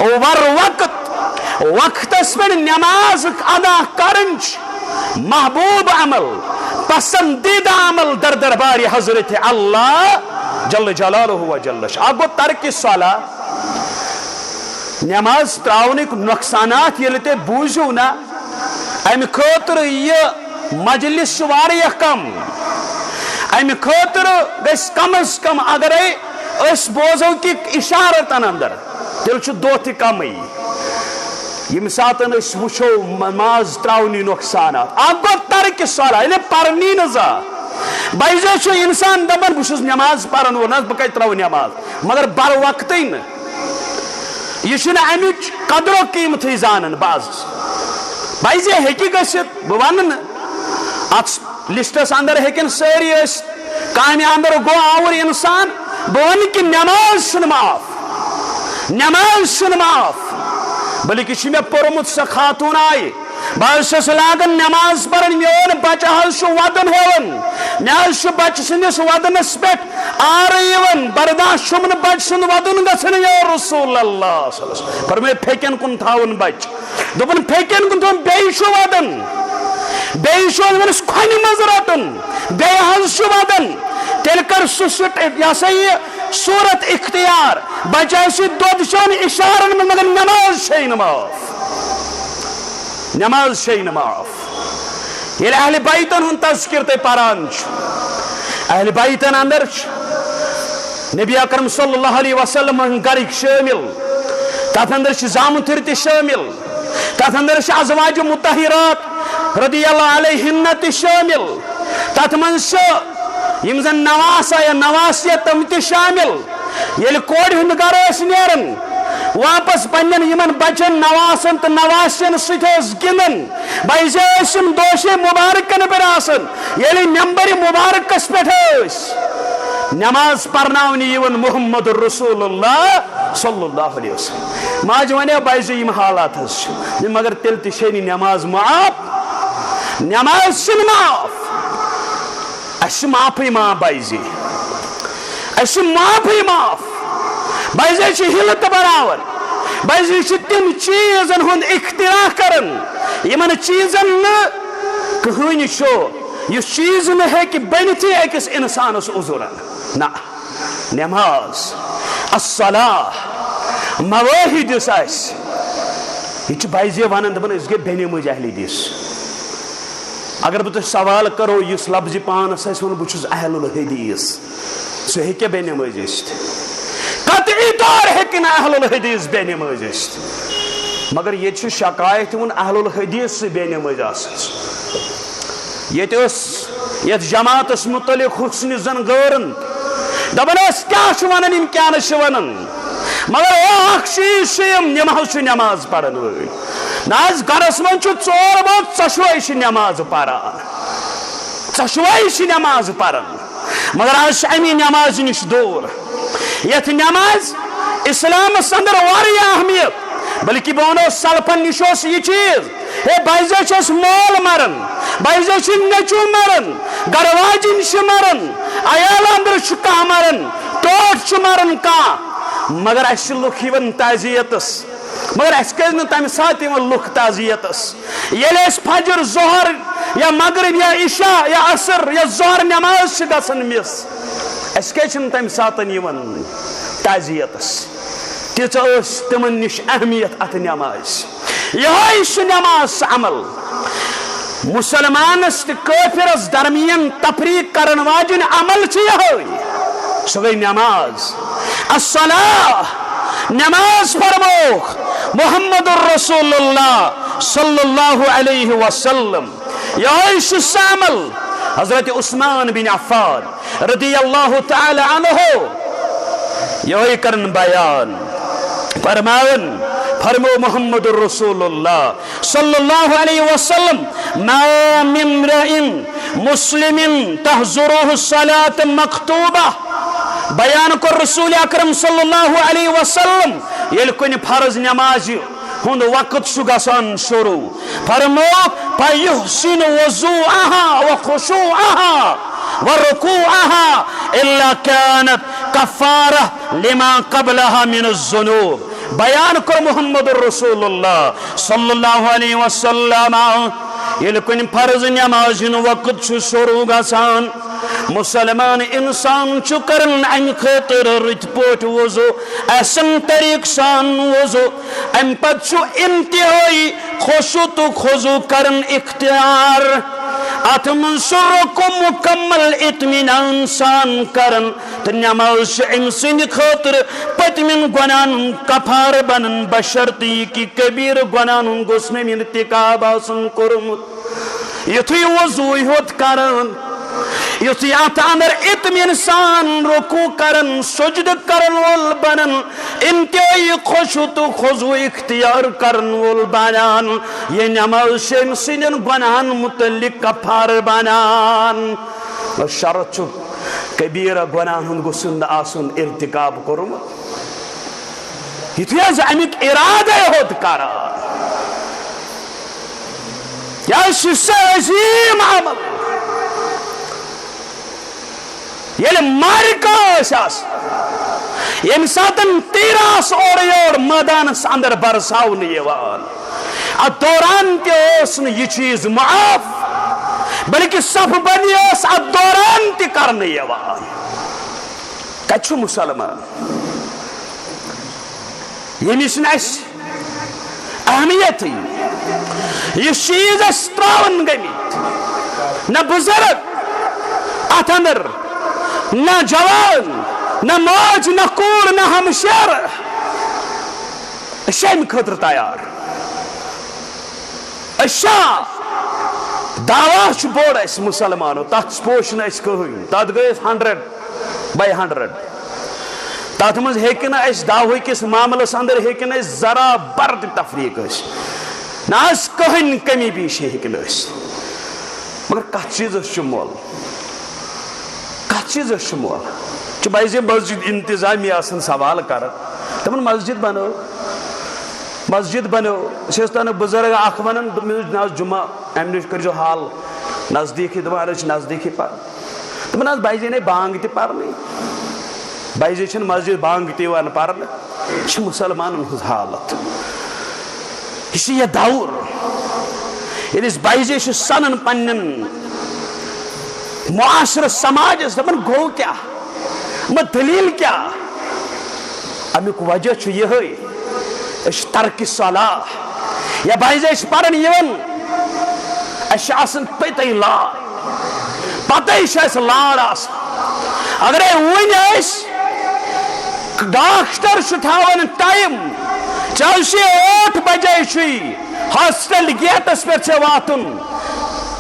ور وقت، وقتس پٮ۪ٹھ نماز ادا کرٕنۍ چھِ محبوب عمل، پسندیدہ عمل در دربار حضرت اللہ جل جلالہ و جل شانہ۔ اکھ گوٚو ترک صلاۃ، نماز تراونٕکۍ نۄقصانات ییٚلہِ تُہۍ بوٗزِو نا، امہِ خٲطرٕ یہِ مجلس چھُ واریاہ کم، امہِ خٲطرٕ گژھِ کم از کم اگرے أسۍ بوزو کہِ اشارتن اندر، تیٚلہِ چھُ دۄہ تہِ کمٕے۔ ییٚمہِ ساتن أسۍ وٕچھو نماز تراونٕکۍ نۄقصانات، اکھ گوٚو ترک صلاۃ، یعنی پرنی نہٕ زانٛہہ۔ بعضے چھُ انسان دپان، بہٕ چھُس نماز پران وول، نہ بہٕ کتہِ تراوٕ نماز، مگر بر وقتٕے نہٕ۔ یہِ چھُنہٕ امِچ قدر و قیمتٕے زانان بعض۔ بعضے ہیٚکہِ گٔژھِتھ، بہٕ ونہٕ نہٕ، اتھ لسٹس اندر ہیٚکن سٲری ٲسِتھ۔ کامہِ اندر گوٚو آوُر انسان، بہٕ ونہٕ کہِ نماز چھُنہٕ معاف، نماز چھُنہٕ معاف۔ بلکہِ چھِ مےٚ پوٚرمُت سۄ خاتوٗن آیہِ، بہٕ حظ چھَس لاگان نماز پرٕنۍ، میون بچہٕ حظ چھُ ودُن ہٮ۪وان، مےٚ حظ چھُ بچہٕ سٕنٛدِس ودنس پٮ۪ٹھ آرٕ یِوان، برداشت چھُم نہٕ بچہٕ سُنٛد ودُن گژھان، یا رسول اللہ صلی اللہ علیہ وسلم۔ فرمٲے پھیٚکٮ۪ن کُن تھاوُن بچہٕ۔ دوٚپُن، پھیٚکٮ۪ن کُن تھوٚوُن، بیٚیہِ چھُ وَدان، بیٚیہِ چھُ أمِس کھۄنہِ منٛز رَٹُن، بیٚیہِ حظ چھُ وَدان۔ تیٚلہِ کر سُہ سُہ، یہِ ہسا یہِ صوٗرت اختیار، بَچہٕ آسہِ دۄد چٮ۪وان اِشارَن منٛز، مگر نماز چھے نہٕ معاف، نماز چھے نہٕ معاف۔ ییٚلہِ اہلِ بیتَن ہُنٛد تذکر تُہۍ پران چھِو، اہلِ بیتَن اندر چھِ نبی اکرم صلی اللہ علیہ وسلم ہٕنٛدۍ گرٕکۍ شٲمِل، تَتھ اندر چھِ زامتٕرۍ تہِ شٲمِل، تَتھ اندر چھِ ازواج مطہرات رضی اللہ علیہنہ تہِ شٲمِل، تَتھ منٛز چھِ یِم زن نواسہ یا نواسیہ تِم تہِ شٲمِل۔ ییٚلہِ کورِ ہُنٛد گرٕ ٲسۍ نیران، واپس پننٮ۪ن یِمن بچن نواسن تہٕ نواسین سۭتۍ ٲس گِنٛدان، بعضے ٲسۍ یِم دوشے مبارکن پٮ۪ٹھ آسان، ییٚلہِ ممبرِ مبارکس پٮ۪ٹھ ٲسۍ نماز پرناونہِ یِوان محمد رسول اللہ صلی اللہ علیہ وسلم۔ ماجہِ ونے، بعضے یِم حالات حظ چھِ، مگر تیٚلہِ تہِ چھے نہٕ نماز معاف، نماز چھِنہٕ معاف۔ اَسہِ چھِ معافٕے معاف بعضے، اَسہِ چھِ معافٕے معاف۔ بعضے چھِ حیلہٕ تہٕ بناوان، بعضے چھِ تِم چیٖزن ہُنٛد اختراع کران، یِمن چیٖزن نہٕ کٕہٕنۍ چھُ، یُس چیٖز نہٕ ہیٚکہِ بٔنِتھٕے أکِس اِنسانس عذرن۔ نہ، نماز، الصلاح، مواہی دِژ اَسہِ۔ یہِ چھِ بعضے ونان، دپان، أسۍ گٔے بے نمٲز اہلِ حدیث۔ اگر بہٕ تۄہہِ سوال کرو، یُس لفظِ پانس آسہِ وَنان، بہٕ چھُس اہل الحدیث، سُہ ہیٚکیٛاہ بے نمٲز ٲسِتھ؟ قطعی طور ہیٚکہِ نہٕ اہل الحدیث بے نمٲز ٲسِتھ۔ مگر ییٚتہِ چھُ شکایت یِوان اہل الحدیث سۭتۍ بے نمٲز آسنَس۔ ییٚتہِ ٲس یَتھ جماعتس متعلق حسنِ ظن غٲرن دپان ٲسۍ، کیٛاہ چھِ ونان یِم، کیٛاہ نہٕ چھِ ونان۔ مگر او اکھ چیٖز چھِ یِم، یِم حظ چھِ نماز پران وٲلۍ۔ نہ حظ، گرس منٛز چھُ ژور بٲژ، ژۄشوے چھِ نماز پران، ژۄشوے چھِ نماز پران، مگر از چھِ امی نمازِ نِش دوٗر۔ یتھ نماز اسلامس اندر واریاہ اہمیت، بلکہ بہٕ ونو سلفن نِش اوس یہِ چیٖز، ہے، بعضے چھِ اَسہِ مول مران، بعضے چھِ نیٚچو مران، گرٕ واجِنۍ چھِ مران، عیال اندر چھُ کانٛہہ مران، ٹوٹھ چھُ مران کانٛہہ، مگر اَسہِ چھِ لُکھ یِوان تعزیتس۔ مگر اَسہِ کیٛازِ نہٕ تَمہِ ساتہٕ یِوان لُکھ تعزیتس؟ ییٚلہِ اَسہِ فجر، ظہر یا مغرب یا عشاء یا عصر یا ظہر نماز چھِ گژھان مِس، اَسہِ کیٛازِ چھِنہٕ تَمہِ ساتہٕ یِوان تعزیتس؟ تیٖژاہ ٲس تِمن نِش اہمیت اَتھ نمازِ۔ یِہوٚے چھُ نماز سُہ عمل۔ مسلمانس تہٕ کٲفرس درمیان تفریق کرن واجِنۍ عمل چھِ یِہوٚے۔ سۄ گٔے نماز۔ الصلاح، نماز فرمووُکھ محمد رسول اللہ صلی اللہ علیہ وسلم۔ یہے چھُ سُہ عمل۔ حضرت عثمان بن عفان رضی اللہ تعالی عنہ یہے کرن بیان، فرماون، فرمو محمد رسول اللہ صلی اللہ علیہ وسلم، ما من امرئ مسلم تحضره الصلاة مکتوبہ۔ بیان کوٚر رسول اکرم صلی اللہ علیہ وسلم، ییٚلہِ کُنہِ فرض نمازِ ہُنٛد وقت چھُ گژھان شروع، فرموو، فیحسن وضوءها وخشوعها ورکوعها الا کانت کفارہ لما قبلها من الذنوب۔ بیان کوٚر محمد رسول اللہ صلی اللہ علیہ وسلم، ییٚلہِ کُنہِ فرض نمازِ ہُنٛد وقت چھُ شروع گژھان، مسلمان انسان چھُ کران امہِ خٲطرٕ رٕتۍ پٲٹھۍ وضو، احسن طریقہٕ سان وضو۔ امہِ پتہٕ چھُ انتہٲئی خشوع تہٕ خضوع کران اختیار۔ اتھ منٛز چھُ رکوع مکمل اطمینان سان کران، تہٕ نماز چھِ أمۍ سٕنٛدِ خٲطرٕ پٔتمٮ۪ن گۄناہن ہُنٛد کفارٕ بنان، بشرطیکہِ کبیرٕ گۄناہن ہُنٛد گوٚژھ نہٕ أمۍ ارتکاب آسُن کوٚرمُت۔ یُتھُے وضوٗے ہوت کران، یُتھُے اتھ اندر اطمینان سان رکوع کران، سجدٕ کرن وول بنان، انتہٲئی خشوع تہٕ خضوع اختیار کرن وول بنان، یہِ نماز چھِ أمۍ سٕنٛدٮ۪ن گۄناہن متعلق کفارٕ بنان۔ بس شرط چھُ، کبیرہ گۄناہن ہُنٛد گوٚژھ نہٕ آسُن ارتکاب کوٚرمُت۔ یُتھُے حظ امیُک ارادے ہوت کران، یہِ حظ چھُ سُہ عظیم عمل۔ ییٚلہِ معرکہ ٲسۍ آسان، ییٚمہِ ساتن تیٖر آسہٕ اورٕ یور مٲدانس اندر برساونہٕ یِوان، اتھ دوران تہِ اوس نہٕ یہِ چیٖز معاف، بلکہِ صف بندی ٲس اتھ دوران تہِ کرنہٕ یِوان۔ کتہِ چھُ مسلمان، ییٚمِس نہٕ اَسہِ اہمیتٕے، یُس چیٖز اَسہِ ترٛاوان گٔمٕتۍ، نہ بُزرگ اَتھ اندر، نہ جوان، نہ ماج، نہ کوٗر، نہ ہمشیرٕ، أسۍ چھِ اَمہِ خٲطرٕ تیار۔ أسۍ چھا؟ دعویٰ چھُ بوٚڑ اَسہِ مسلمانو، تَتھ پوش نہٕ أسۍ کٕہٕنۍ، تَتھ گٔے أسۍ ہنڈریڈ بائی ہنڈریڈ۔ تَتھ منٛز ہیٚکہِ نہٕ اَسہِ دعوہٕ کِس معاملس اندر ہیٚکہِ نہٕ اَسہِ ذرا بر تہِ تفریق ٲسِتھ، نہ حظ کٕہٕنۍ کمی پیٖشی ہیٚکہِ نہٕ ٲسِتھ۔ مگر کَتھ چیٖزس چھُ مۄل؟ کَتھ چیٖزس چھُ مۄل؟ چھُ بعضے مسجد انتظامیہ آسان سوال کران، تِمن مسجد بنٲو، مسجد بنٲو۔ أسۍ ٲسۍ تَنہٕ بُزرگ اکھ وَنان، دوٚپمَس، جناب جمعہ، اَمہِ نِش کٔرۍزیو حال نزدیٖکھٕے، دوٚپُن، اَدٕ حظ چھِ نزدیٖکھٕے پَران۔ دوٚپُن، حظ، بعضے نے بانگ تہِ پَرنٕے، بعضے چھِنہٕ مسجد بانگ تہِ یِوان پَرنہٕ۔ یہِ چھِ مُسلمانَن ہٕنٛز حالت۔ یہِ چھِ یہِ دور، ییٚلہِ أسۍ بعضے چھِ سَنان پنٛنٮ۪ن معاشرٕ سماجَس، دَپان، گوٚو کیٛاہ؟ مہ دٔلیٖل کیٛاہ؟ اَمیُک وجہ چھُ یِہوٚے، أسۍ چھِ ترکِ صلاح۔ یا بعضے چھِ پَران یِوان، اَسہِ چھِ آسان پَتَے لار، پَتَے چھِ اَسہِ لار آسان۔ اگرے وۄنۍ أسۍ ڈاکٹر چھُ تھاوان ٹایم، ژےٚ چھُے ٲٹھ بجے چھُے ہاسپٹل گیٹس پٮ۪ٹھ ژےٚ واتُن،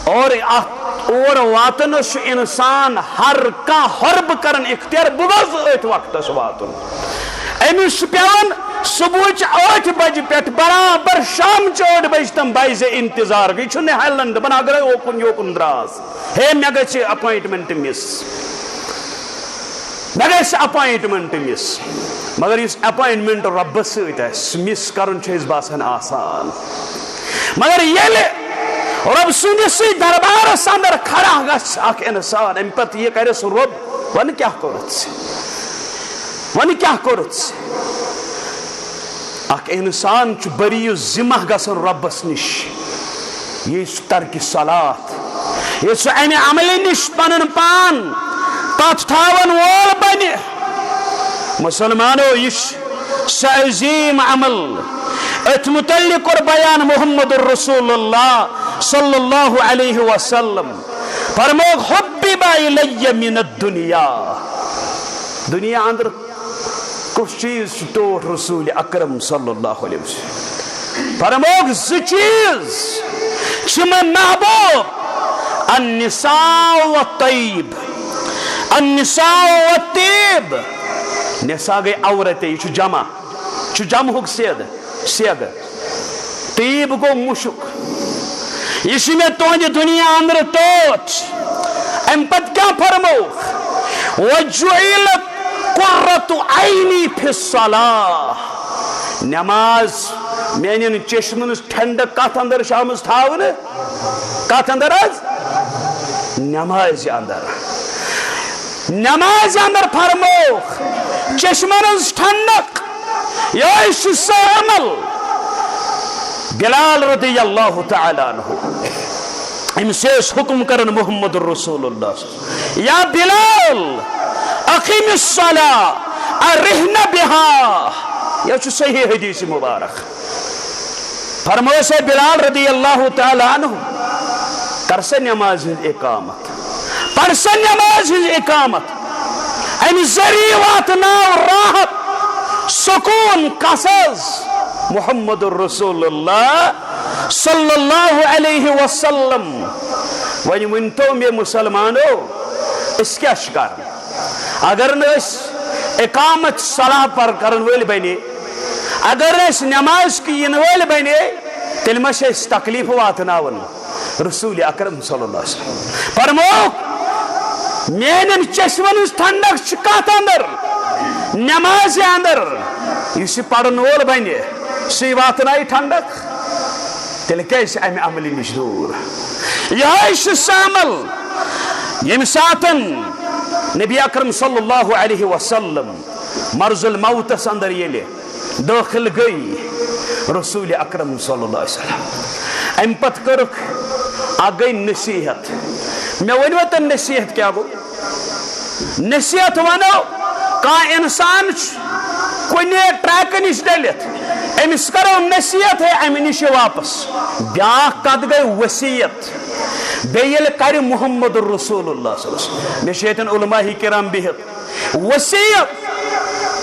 اور اتھ اور واتنس چھُ انسان ہر کانٛہہ حربہٕ کران اختیار، بہٕ گوٚژھ أتھۍ وقتس واتُن۔ أمِس چھُ پٮ۪وان صبحٕچ ٲٹھِ بجہِ پٮ۪ٹھ برابر شامچہِ ٲٹھِ بجہِ تام بعضے انتظار، یہِ چھُنہٕ ہٮ۪لان، دپان اگرے اوکُن یوکُن دراس، ہے، مےٚ گژھِ اپوینٹمنٹ مِس، مےٚ گژھِ اپوینٹمنٹ مِس۔ مگر یُس اپوینٹمنٹ رۄبس سۭتۍ آسہِ، سُہ مِس کرُن چھُ اَسہِ باسان آسان۔ مگر ییٚلہِ رۄب سٕنٛدِسٕے دربارس اندر کھڑا گژھِ اکھ انسان، امہِ پتہٕ یہِ کرٮ۪س رۄب، وۄنۍ کیٛاہ کوٚرُتھ ژےٚ؟ وۄنۍ کیٛاہ کوٚرُتھ ژےٚ؟ اکھ انسان چھُ بری ذمہ گژھان رۄبس نِش۔ یہِ چھُ ترکِ صلات۔ یہِ چھُ امہِ عملہِ نِش پنُن پان پتھ تھاون وول بنہِ۔ مسلمانو، یہِ چھُ سُہ عظیم عمل۔ أتھۍ متعلق کوٚر بیان محمد رسول اللہ صلی اللہ علیہ وسلم۔ فرمووُکھ، حبب الی من الدنیا۔ دنیا اندر کُس چیز چھُ ٹوٹھ رسول اکرم صلی اللہ علیہ وسلم؟ فرمووُکھ، زٕ چیز چھِ مےٚ محبوب۔ النساء والطيب، النساء والطيب۔ نساء گٔے عورتیں، یہِ چھُ جمع، چھُ جمعُک صیغہٕ، صیغہٕ۔ طیب گوٚو مُشُک۔ یہِ چھُ مےٚ تُہنٛدِ دُنیا اندرٕ ٹٲٹھ۔ اَمہِ پتہٕ کیٛاہ فرمووُکھ؟ وجعلت قرۃ عینی فی الصلاۃ۔ نماز میانٮ۪ن چشمن ہٕنٛز ٹھنڈک کتھ اندر چھِ آمٕژ تھاونہٕ؟ کتھ اندر حظ؟ نمازِ اندر۔ نمازِ اندر فرمووُکھ چشمن ہٕنٛز ٹھنڈک۔ یہے چھُ سُہ عمل۔ بلال رضی اللہ تعالیٰ عنہ، أمِس ٲسۍ حکم کران محمد رسول اللہ صلی اللہ علیہ وسلم، یا بلال، اقم الصلاۃ، ارحنا بہا۔ یہِ چھُ صحیح حدیث مبارک۔ فرمٲو سا بلال رضی اللہ تعالیٰ عنہ، کر سا نماز ہٕنٛز اقامت، پر سا نماز ہٕنٛز اقامت۔ امہِ ذریعہٕ واتناو راحت، سکون کس حظ؟ محمد رسول اللہ صلی اللہ علیہ وسلم۔ وۄنۍ ؤنۍ تو مےٚ مسلمانو، أسۍ کیٛاہ چھِ کران؟ اگر نہٕ أسۍ اقامت صلاح پر کرن وٲلۍ بنے، اگر نہٕ أسۍ نماز کہِ یِنہٕ وٲلۍ بنے، تیٚلہِ ما چھِ أسۍ تکلیف واتناوان رسول اکرم صلی اللہ علیہ وسلم؟ فرمووُکھ، میانٮ۪ن چشمن ہٕنٛز ٹھنڈک چھِ کتھ اندر؟ نمازِ اندر۔ یُس یہِ پرن وول بنہِ، سُے واتنایہِ ٹھنڈک۔ تیٚلہِ کیازِ چھِ امہِ عملہِ نِش دوٗر؟ یہے چھُ سُہ عمل، ییٚمہِ ساتن نبی اکرم صلی اللہ علیہ وسلم مرض الموتس اندر ییٚلہِ دٲخل گٔے رسول اکرم صلی اللہ علیہ وسلم، امہِ پتہٕ کٔرٕکھ اکھ گٔے نصیحت۔ مےٚ ؤنِو تۄہہِ نصیحت کیٛاہ گوٚو؟ نصیحت ونو، کانٛہہ انسان چھُ کُنہِ ٹریکہٕ نِش ڈٔلِتھ، أمِس کرو نصیحت، ہے امہِ نِش یہِ واپس۔ بیٛاکھ کتھ گٔے وصیت۔ بیٚیہِ ییٚلہِ کرِ محمد رسول اللہ صلی اللہ علیہ وسلم، مےٚ چھِ ییٚتٮ۪ن علماء کرام بِہِتھ، وصیت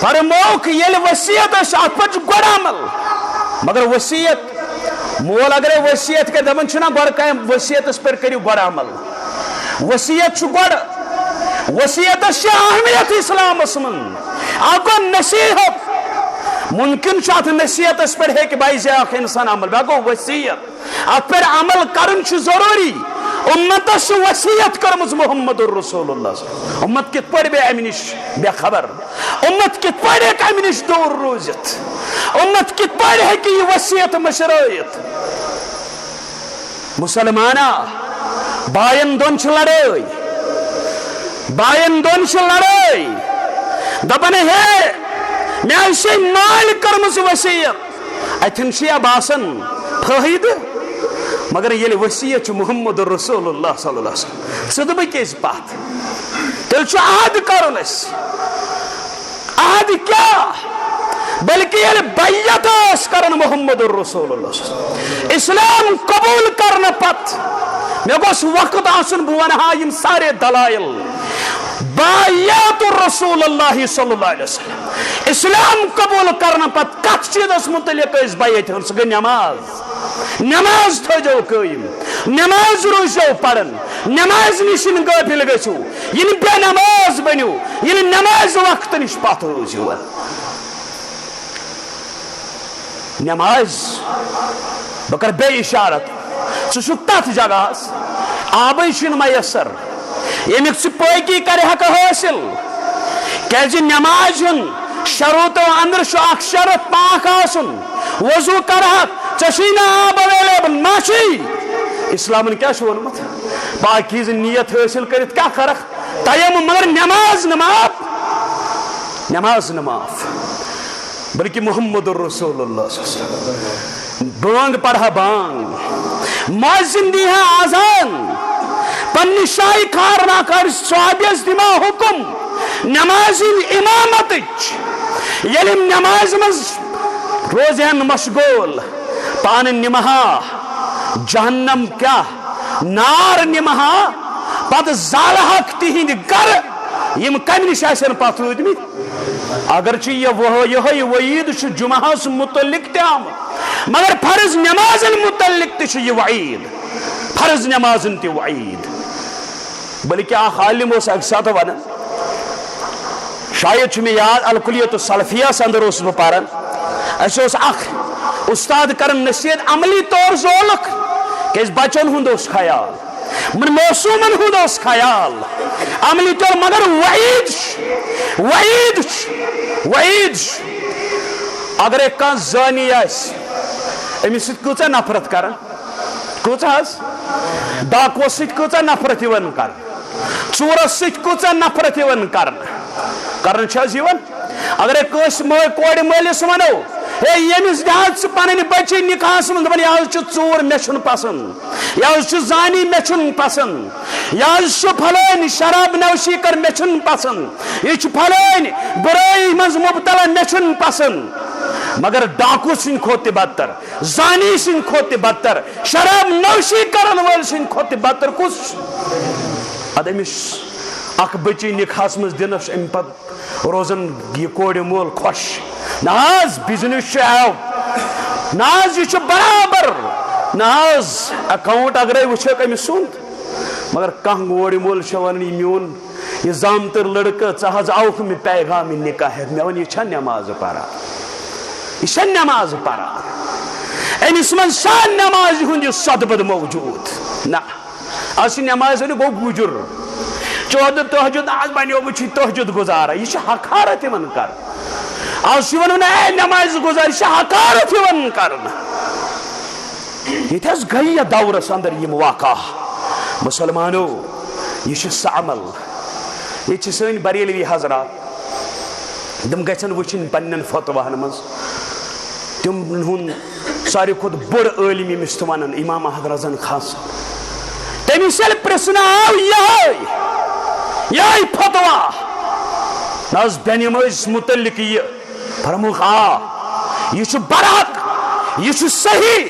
فرمووُکھ، ییٚلہِ وصیت ٲس، اتھ پٮ۪ٹھ چھُ گۄڈٕ عمل۔ مگر وصیت، مول اگرے وصیت کرِ، دپان چھُنہ گۄڈٕ کامہِ وصیتس پٮ۪ٹھ کٔرِو گۄڈٕ عمل۔ وصیت چھُ گۄڈٕ، وصیتس چھِ اہمیت اسلامس منٛز۔ اکھ گوٚو نصیحت، ممکن چھُ اتھ نصیحتس پٮ۪ٹھ ہیٚکہِ باعث اکھ انسان عمل، بیٚیہِ گوٚو وصیت۔ اتھ پٮ۪ٹھ عمل کرُن چھُ ضروٗری۔ امتس چھِ وصیت کٔرمٕژ محمد رسول اللہ۔ امت کِتھ پٲٹھۍ بیٚہہِ امہِ نِش بے خبر؟ امت کِتھ پٲٹھۍ ہیٚکہِ امہِ نِش دوٗر روٗزِتھ؟ امت کِتھ پٲٹھۍ ہیٚکہِ یہِ وصیت مٔشرٲیِتھ؟ مسلمانا، باین دۄن چھِ لڑٲے، باین دۄن چھِ لڑٲے۔ دپان، ہے، مےٚ حظ چھے مالۍ کٔرمٕژ وصیت، اتھٮ۪ن چھُ یا باسان فٲیدٕ، مگر ییٚلہِ وصیت چھُ محمد رسول اللہ صلی اللہ علیہ وسلم، ژٕ تہٕ بہٕ کیازِ پتھ؟ تیٚلہِ چھُ عہد کرُن اَسہِ۔ عہد کیٛاہ؟ بلکہ ییٚلہِ بیعت ٲس کران محمد رسول اللہ صلی اللہ علیہ وسلم، اسلام قبول کرنہٕ پتہٕ، مےٚ گوٚژھ وقت آسُن، بہٕ ونہٕ ہا یِم سارے دلائل۔ بیعت رسول اللہ صلی اللہ علیہ وسلم، اسلام قبول کرنہٕ پتہٕ کتھ چیزس متعلق ٲسۍ بیعت ہُنٛد؟ سُہ گٔے نماز۔ نماز تھٲیزیو قٲیِم، نماز روٗززیو پران، نماز نِش نہٕ غٲفِل گٔژھِو، ییٚلہِ بے نماز بٔنِو، ییٚلہِ نماز وقتہٕ نِش پتھ روٗزِو۔ نماز، بہٕ کرٕ بیٚیہِ اِشارت، ژٕ چھُکھ تتھ جگہس، آبٕے چھُنہٕ میسر، ییٚمیُک ژٕ پٲکی کرِ ہکہٕ حٲصِل۔ کیازِ نمازِ ہُنٛد شروٗطو اندر چھُ اکھ شرط پاک آسُن۔ وضو کرہکھ، ژےٚ چھُے نہٕ آب اویلیبل، ما چھُے؟ اسلامن کیٛاہ چھُ ووٚنمُت؟ پاکیٖزٕ نیت حٲصِل کٔرِتھ کیٛاہ کرکھ؟ تیمم، مگر نماز نہٕ معاف، نماز نہٕ معاف، بلکہ محمد رسول اللہ صلی اللہ علیہ وسلم۔ بانگ پرہا بانگ، مؤذن دیہا آذان، پننہِ شاہی کارناہ کار صحابیس دِما حکم نمازِ امامتٕچ۔ ییٚلہِ یِم نمازِ منٛز روزِ ہن مشغول، پانہٕ نِمہا جہنم کیٛاہ نار نِمہا، پتہٕ زالہکھ تِہنٛدۍ گرٕ، یِم کمہِ نِش آسن پتھ روٗدمٕتۍ۔ اگرچہ یہ وہ-، یہے وعید چھُ جمعہس متعلق تہِ آمُت، مگر فرض نمازن متعلق تہِ چھُ یہ وعید، فرض نمازن تہِ وعید۔ بلکہ اکھ عالم اوس اکہِ ساتہٕ ونان، شاید چھُ مےٚ یاد، الکلیت السلفیہس اندر اوسُس بہٕ پران۔ اسہِ اوس اکھ استاد کران نصیحت، عملی طور زولکھ، کیازِ بچن ہُنٛد اوس خیال، یِمن معصومن ہُنٛد اوس خیال۔ عملی طور، مگر وعید چھُ، وعید چھُ، وعید چھُ۔ اگرے کانٛہہ زٲنی آسہِ، أمِس سۭتۍ کۭژاہ نفرت کران؟ کۭژاہ حظ؟ ڈاکوس سۭتۍ کۭژاہ نفرت یِوان کرنہٕ؟ ژوٗرس سۭتۍ کۭژاہ نفرت یِوان کرنہٕ؟ کرنہٕ چھِ حظ یِوان؟ اگرے کٲنٛسہِ مٲ-، کورِ مٲلِس ونو، ہے، ییٚمِس دِ حظ ژٕ پنٕنۍ بچی نکاحس منٛز، دپان، یہِ حظ چھُ ژوٗر، مےٚ چھُنہٕ پسنٛد، یہِ حظ چھُ زانی، مےٚ چھُنہٕ پسنٛد، یہِ حظ چھُ پھلٲنۍ شراب نوشی کر، مےٚ چھُنہٕ پسنٛد، یہِ چھُ پھلٲنۍ بُرٲیی منٛز مبتلا، مےٚ چھُنہٕ پسنٛد۔ مگر ڈاکو سٕنٛدِ کھۄتہٕ تہِ بدتر، زانی سٕنٛدِ کھۄتہٕ تہِ بدتر، شراب نوشی کرن وٲلۍ سٕنٛدِ کھۄتہٕ تہِ بدتر کُس چھُ؟ ادٕ أمِس اکھ بچی نکاحس منٛز دِنس، امہِ پتہٕ روزان یہِ کورِ مول خۄش۔ نہ حظ، بزنس چھُ، آو۔ نہ حظ، یہِ چھُ برابر۔ نہ حظ، اکاؤنٹ اگرے وٕچھکھ أمۍ سُنٛد، مگر کانٛہہ کورِ مول چھُ ونان، یہِ میون، یہِ زامتٕر لڑکہٕ، ژٕ حظ آوُکھ مےٚ پیغام نکاح ہٮ۪تھ۔ مےٚ ووٚن، یہِ چھا نٮ۪ماز پران؟ یہِ چھا نٮ۪ماز پران؟ أمِس منٛز چھا نٮ۪مازِ ہُنٛد یہِ سۄدبد موجود؟ نہ۔ از چھِ نٮ۪مازِ ؤنِو گوٚو گُجُر۔ چودٕ تہجد، نہ از بنیومُت چھُ تہجد گُزارا۔ یہِ چھِ حقارت یِوان کرنہٕ۔ از چھُ یِوان وننہٕ، اے نٮ۪مازِ گُزار، یہِ چھِ حقارت یِوان کرنہٕ۔ ییٚتہِ حظ گٔے یَتھ دورس اندر یِم واقعہ۔ مسلمانو، یہِ چھُ سُہ عمل۔ ییٚتہِ چھِ سٲنۍ بریلوی حضرات، تِم گژھن وٕچھِنۍ پننٮ۪ن فتواہن منٛز۔ تِم ہُنٛد ساروی کھۄتہٕ بوٚڑ عٲلِم ییٚمِس تہِ ونان، امام احمد رضا خان صٲب۔ تٔمِس ییٚلہِ پرژھنہٕ آو یِہوٚے، یِہوٚے فتوا، نہ حظ بے نمٲزِس متعلق یہِ، فرمووُکھ، آ، یہِ چھُ برحق، یہِ چھُ صحیح،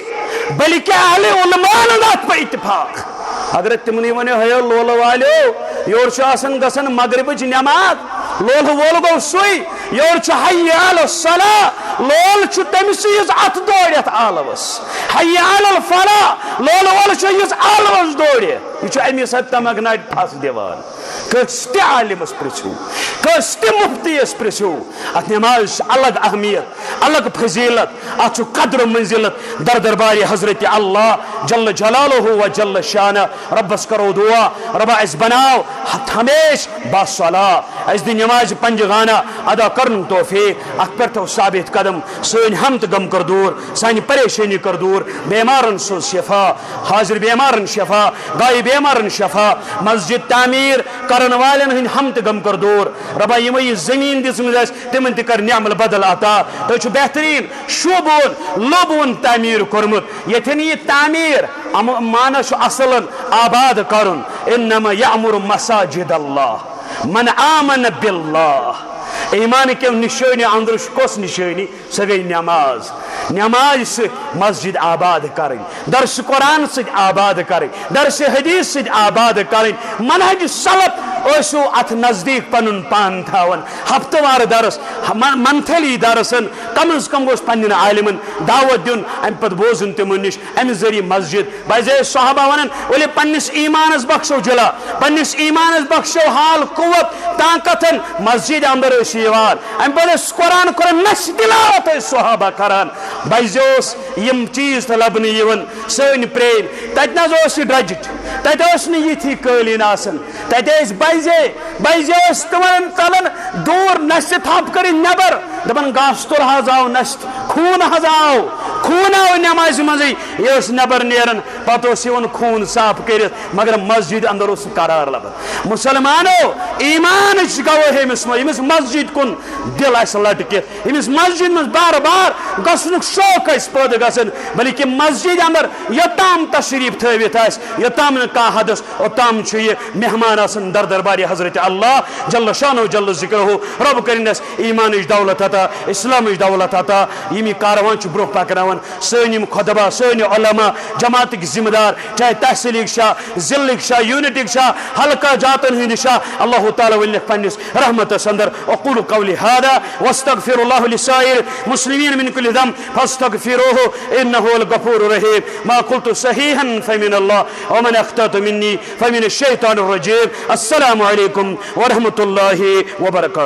بلکہ اہل علماءن ہُنٛد اتھ پہ اتفاق۔ اگر تِمنٕے ونیو، ہے لولہٕ والیو، یورٕ چھُ آسان گژھان مغربٕچ نٮ۪ماز، لولہٕ وول گوٚو سُے، یورٕ چھُ حی علی الصلاح، لول چھُ تٔمِس یُس اتھ دورِ یتھ آلوس، حی علی الفلاح، لولہٕ وول چھُ یُس آلوس دورِ۔ یہِ چھُ امی سۭتۍ تمغ ناٹہِ پھس دِوان۔ کٲنٛسہِ تہِ عالمس پرژھِو، کٲنٛسہِ تہِ مفتیس پرژھِو، اتھ نمازِ چھِ الگ اہمیت، الگ فضیلت، اتھ چھُ قدر و منزلت در دربارِ حضرت اللہ جل جلالہ و جل شانہ۔ ربس کرو دعا، ربا اسہِ بناو ہمیشہ باصلاح، اسہِ دِ نمازِ پنجگانہ ادا کرن توفیق، اتھ پٮ۪ٹھ تھاو ثابت قدم، سٲنۍ ہم تہٕ غم کر دور، سانہِ پریشٲنی کر دور، بیمارن سوز شفا، حاضر بیمارن شفا، غائب بیمارن شفا، مسجد تعمیر کرن والٮ۪ن ہٕنٛدۍ ہم تہٕ غم کر دور۔ ربا، یِمو یہِ زٔمیٖن دِژمٕژ آسہِ، تِمن تہِ کر نعم البدل عطا۔ تُہۍ چھِو بہتریٖن شوٗبوُن، لوٗبوُن تعمیٖر کوٚرمُت۔ ییٚتٮ۪ن یہِ تعمیٖر، اَمہِ معنی چھُ اصلن آباد کرُن۔ انما یعمر مساجد اللہ من آمن باللہ۔ ایمان کیو نشٲنیو اندرٕ چھُ کۄس نشٲنی؟ سۄ گٔے نماز۔ نمازِ سۭتۍ مسجد آباد کرٕنۍ، درس قرآن سۭتۍ آباد کرٕنۍ، درس حدیث سۭتۍ آباد کرٕنۍ، منہج سلف۔ ٲسِو اتھ نزدیٖک پنُن پان تھاوان۔ ہفتہٕ وار درس، من-، منتھلی درسن، کم از کم گوٚژھ پننٮ۪ن عالمن دعوت دیُن، امہِ پتہٕ بوزُن تِمن نِش۔ امہِ ذٔریعہٕ مسجد، بعضے ٲسۍ صحابہ ونان، ؤلِو پننِس ایمانس بخشو جلا، پننِس ایمانس بخشو حال، قوت، طاقتن۔ مسجد اندر ٲسۍ یِوان، امہِ پتہٕ ٲسۍ قرآن، قرآن نش تلاوت ٲسۍ صحابہ کران۔ بعضے اوس یِم چیٖز تہِ لبنہٕ یِوان، سٲنۍ پرٛٲنۍ، تتہِ نہ حظ اوس یہِ ڈرجٹ، تتہِ ٲسۍ نہٕ یِتھی قٲلیٖن آسان۔ تتہِ ٲسۍ بعضے، بعضے ٲسۍ تِمن ژلان دوٗر، نستہِ تھپھ کٔرِتھ نٮ۪بر، دپان، گاسہٕ تُل حظ آو نستہِ، خوٗن حظ آو، خوٗن آو نٮ۪مازِ منٛزٕے۔ یہِ ٲسۍ نٮ۪بر نیران، پتہٕ اوس یِوان خوٗن صاف کٔرِتھ، مگر مسجد اندر اوس سُہ قرار لبان۔ مسلمانو، ایمانٕچ گوٲہی أمِس منٛز، ییٚمِس مسجد کُن دل آسہِ لٹکِتھ، ییٚمِس مسجد منٛز بار بار گژھنُک شوق آسہِ پٲدٕ گژھان، بلکہِ مسجد اندر یوٚتام تشریف تھٲوِتھ آسہِ، یوٚتام نہٕ کانٛہہ حدس، اوٚتام چھُ یہِ مہمان آسان در دربارِ حضرت اللہ جل شانہ جل ذکرہ۔ رب کٔرِنۍ اَسہِ ایمانٕچ دولت عطا، اسلامٕچ دولت عطا، یِم یہِ کاروان چھُ برونٛہہ پکناوان۔ سٲنۍ یِم خطبہ، سٲنۍ علماء، جماعتٕکۍ ذمہ دار، چاہے تحصیلٕکۍ چھا، ضلعٕکۍ چھا، یونٹٕکۍ چھا، حلقہ جاتن ہٕنٛدۍ چھا، اللہ تعالیٰ ؤلِنکھ پننِس رحمتس اندر۔ اقول قولی هذا واستغفر الله لسائر المسلمين من كل ذنب فاستغفروه انه هو الغفور الرحيم۔ ما قلت صحيحا فمن الله ومن اخطأت مني فمن الشيطان الرجيم۔ السلام عليكم ورحمة الله وبركاته۔